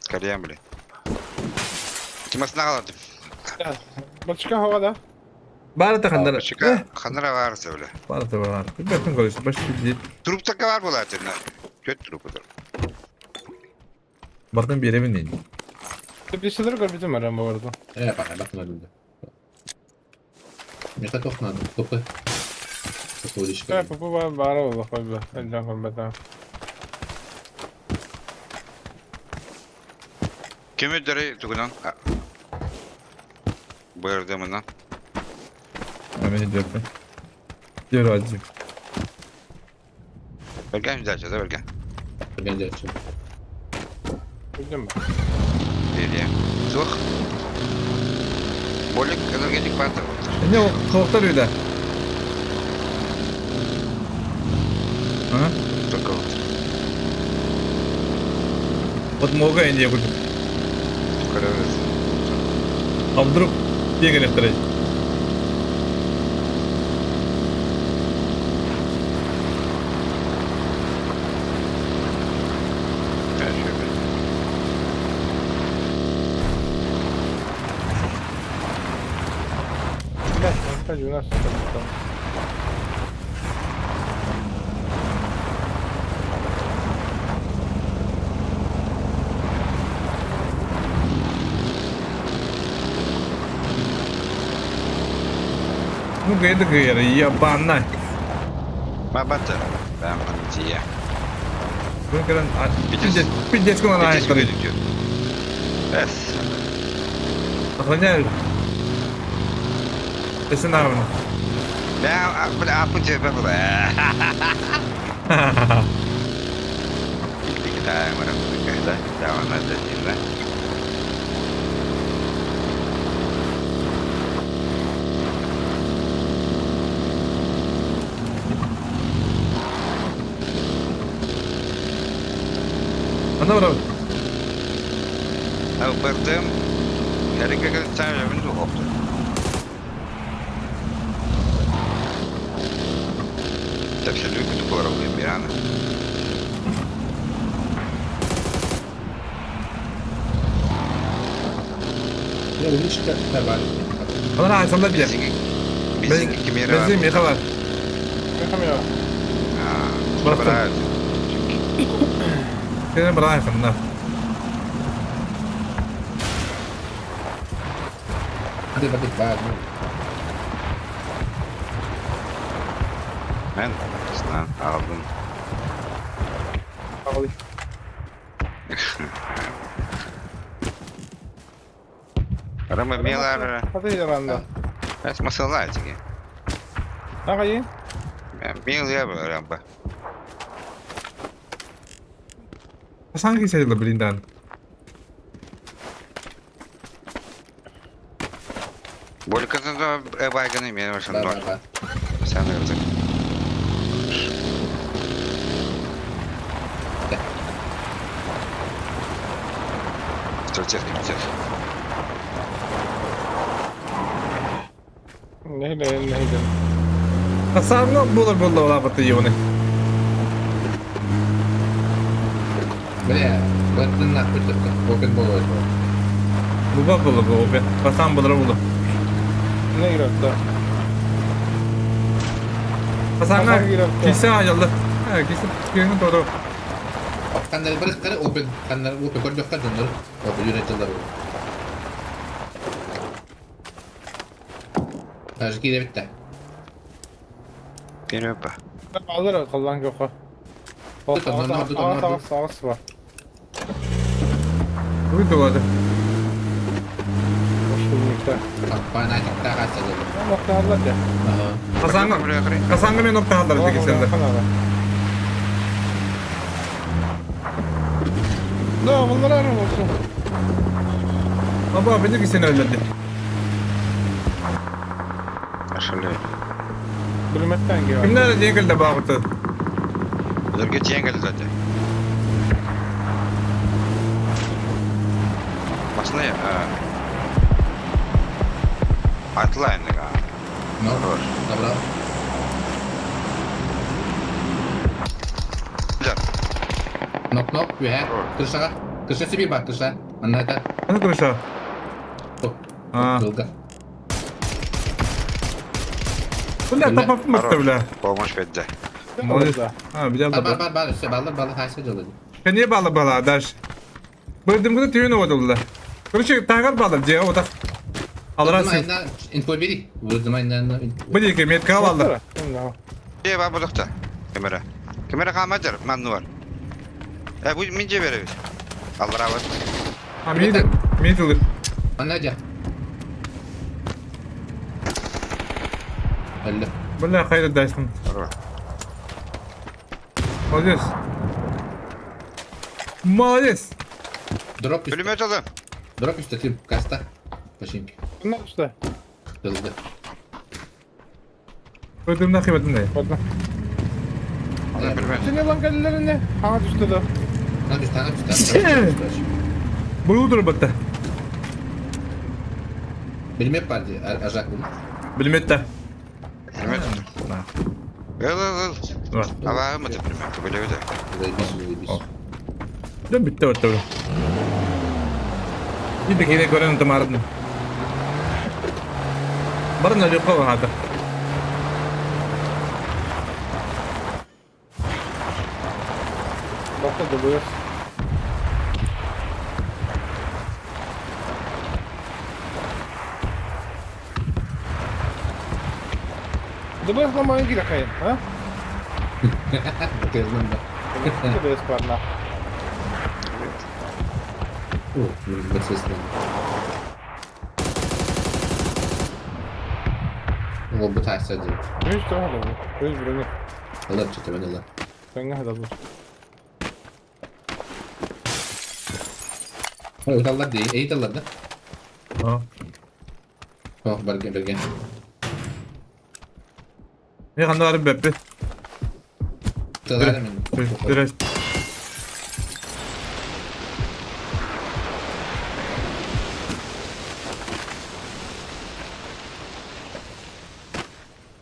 Калем бли. Тимасына калады. Бачка хавада. Бары та ханнара. Бачка ханнара бар сөйле. Бары та бар. Бәтен короче, баш бензин. Труп така бар болады. Көт трупы. Бартан беремин дейін. Теплицелер көрбүтүм арам бу арада. Э, пока, бак надо. Мне так надо. Попы. Э, попы бар бар ол койбу. Элден көрбөтө. Кемедери тугунан. Бырдымынан. Мен жөрдүм. Жөр ажы. Берген жачы да берген. Берген жачы. Билдим. Берген. Сух. Болик энергетик бар. Эмне кылыктар үйдө? А? Только вот. Подмога инде курдук. Көрөбүт. А вдруг тиэгэнэхтэрэй? Блядь, он у нас там. Ну кыйды кыйар, ебана. Бабата. Бам тия. Бу кэлэн пиздец, пиздец кылан аайыттары. Эс. Охраняют. Эсенавна. Бля, бля, апын тебе было. Ана барабыт. Бардым. Эрика хопту. Тепсэлүү күтү болар бираны. Я личка добавить. Ана айсалда бия. Бензин кимера. Бензин меха бар. Меха Сен барайхын на. Hadi hadi бар. Мен алдым. Алый. Рама мелар. Hadi yaranda. Эс масала тиги. Ага, Мел я рамба. Санги сәйлі блиндан. Болькада байганы мен ошондо. Да, да, да. Сен ырдык. Стратег комитет. Не, не, не, Асарны булыр булды олабыты юны. Бля, вот нахуй только. Опен было этого. Буба булы бу опен. Басан булыр булды. Не играть, да. Асаңа кисе аялды. Кисе киңин тодо. Каннар бір қары опен, каннар опен көрдөх кадындар. Опен юнайтылар. Даже кире битті. Перепа. Алыр кыллан көкө. Ағас, ағас бар. Бүгін туады. Ошулникта. Каппан айтықта қасады. Нокта алар да. Асаңы, асаңы мен нокта алар деген сенде. Да, bunlar arı olsun. Аба, бені кисен өлдірді. Ашылы. Bilmekten gel. Kimler жеңілді бағыты? Üzerге жеңіл заты. Басына Атлайн. Ну, добро. Нок-нок, ве. Крышаға. Крыша себе бар, крыша. Ана это. Аны крыша. А. Долго. Бля, тапап мықты, бля. Помощь берді. Молодец. А, бля, Бар, бар, бар, бар, все, баллар, баллар, хайсы жолы. Кәне балы бала, дальше. Бөлдім күні түйін оды Короче, тағар балы, же, отақ. Алрасы. Инфо бери. Бұ метка алды. Же, бар бұлықта. Камера. Камера қалмадыр, манны бар. Ә, бұл мен же беребіз. Аллара бар. А, мен мен Ана же. Әлі. Бля, қайда дайсың. Молодец. Молодец. Дроп үсті. Пулемет алды. Дроп үсті, тип, каста. Починки. Bunlar işte. Дылды. Өтімді қибатын Сен lan geldiler ne? Hana düştü de. Бұл турбатта. Билмеп бар ди, ажак бұл. Билмет та. Билмет. Ыл, ыл, ыл. Алағым это билмет, билебит. Заебись, заебись. Дьэ бүттэ баттабы. Биир киинэ көрөн тымаардым. Барын өлүөххэ баһаата. Бахта ДБС. ДБС ламайын кире хайын, а? ДБС бар на. О, Мерседес. Ол бу тайса ди. Үс тұрады бұл. Өз біреуіне. Алар чете мен алар. Сәңге хадабы. Ой, таллар ди, эй таллар да. А. О, берген, берген. Мен ханна барып бэппи. Таллар мен. Түрэ.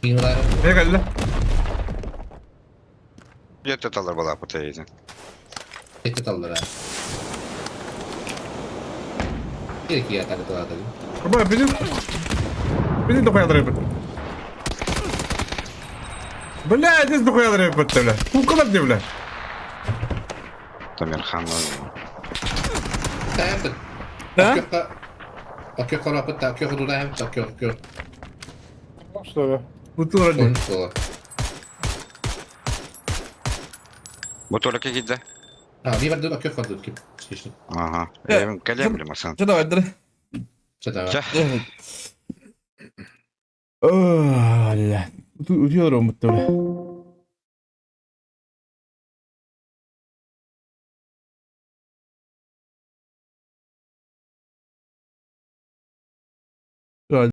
Мен кэллэ. Жетте талар бала бутайын. Жетте таллар. Керек я так талар. Бай, били. Били дохуя дрыпет. Бля, здесь дохуя дрыпет, бля. Куколар где, бля? Тамир хан. Да? Окей, корапыт, окей, худуда, окей, окей. Что ли? Бутылра ди. Бу только кидде. А, ви барды окей ходут кип. Слышно. Ага. Эм калем билем асан. Что давай, дыр. Что давай? О, бля. Утуyorum бутылра.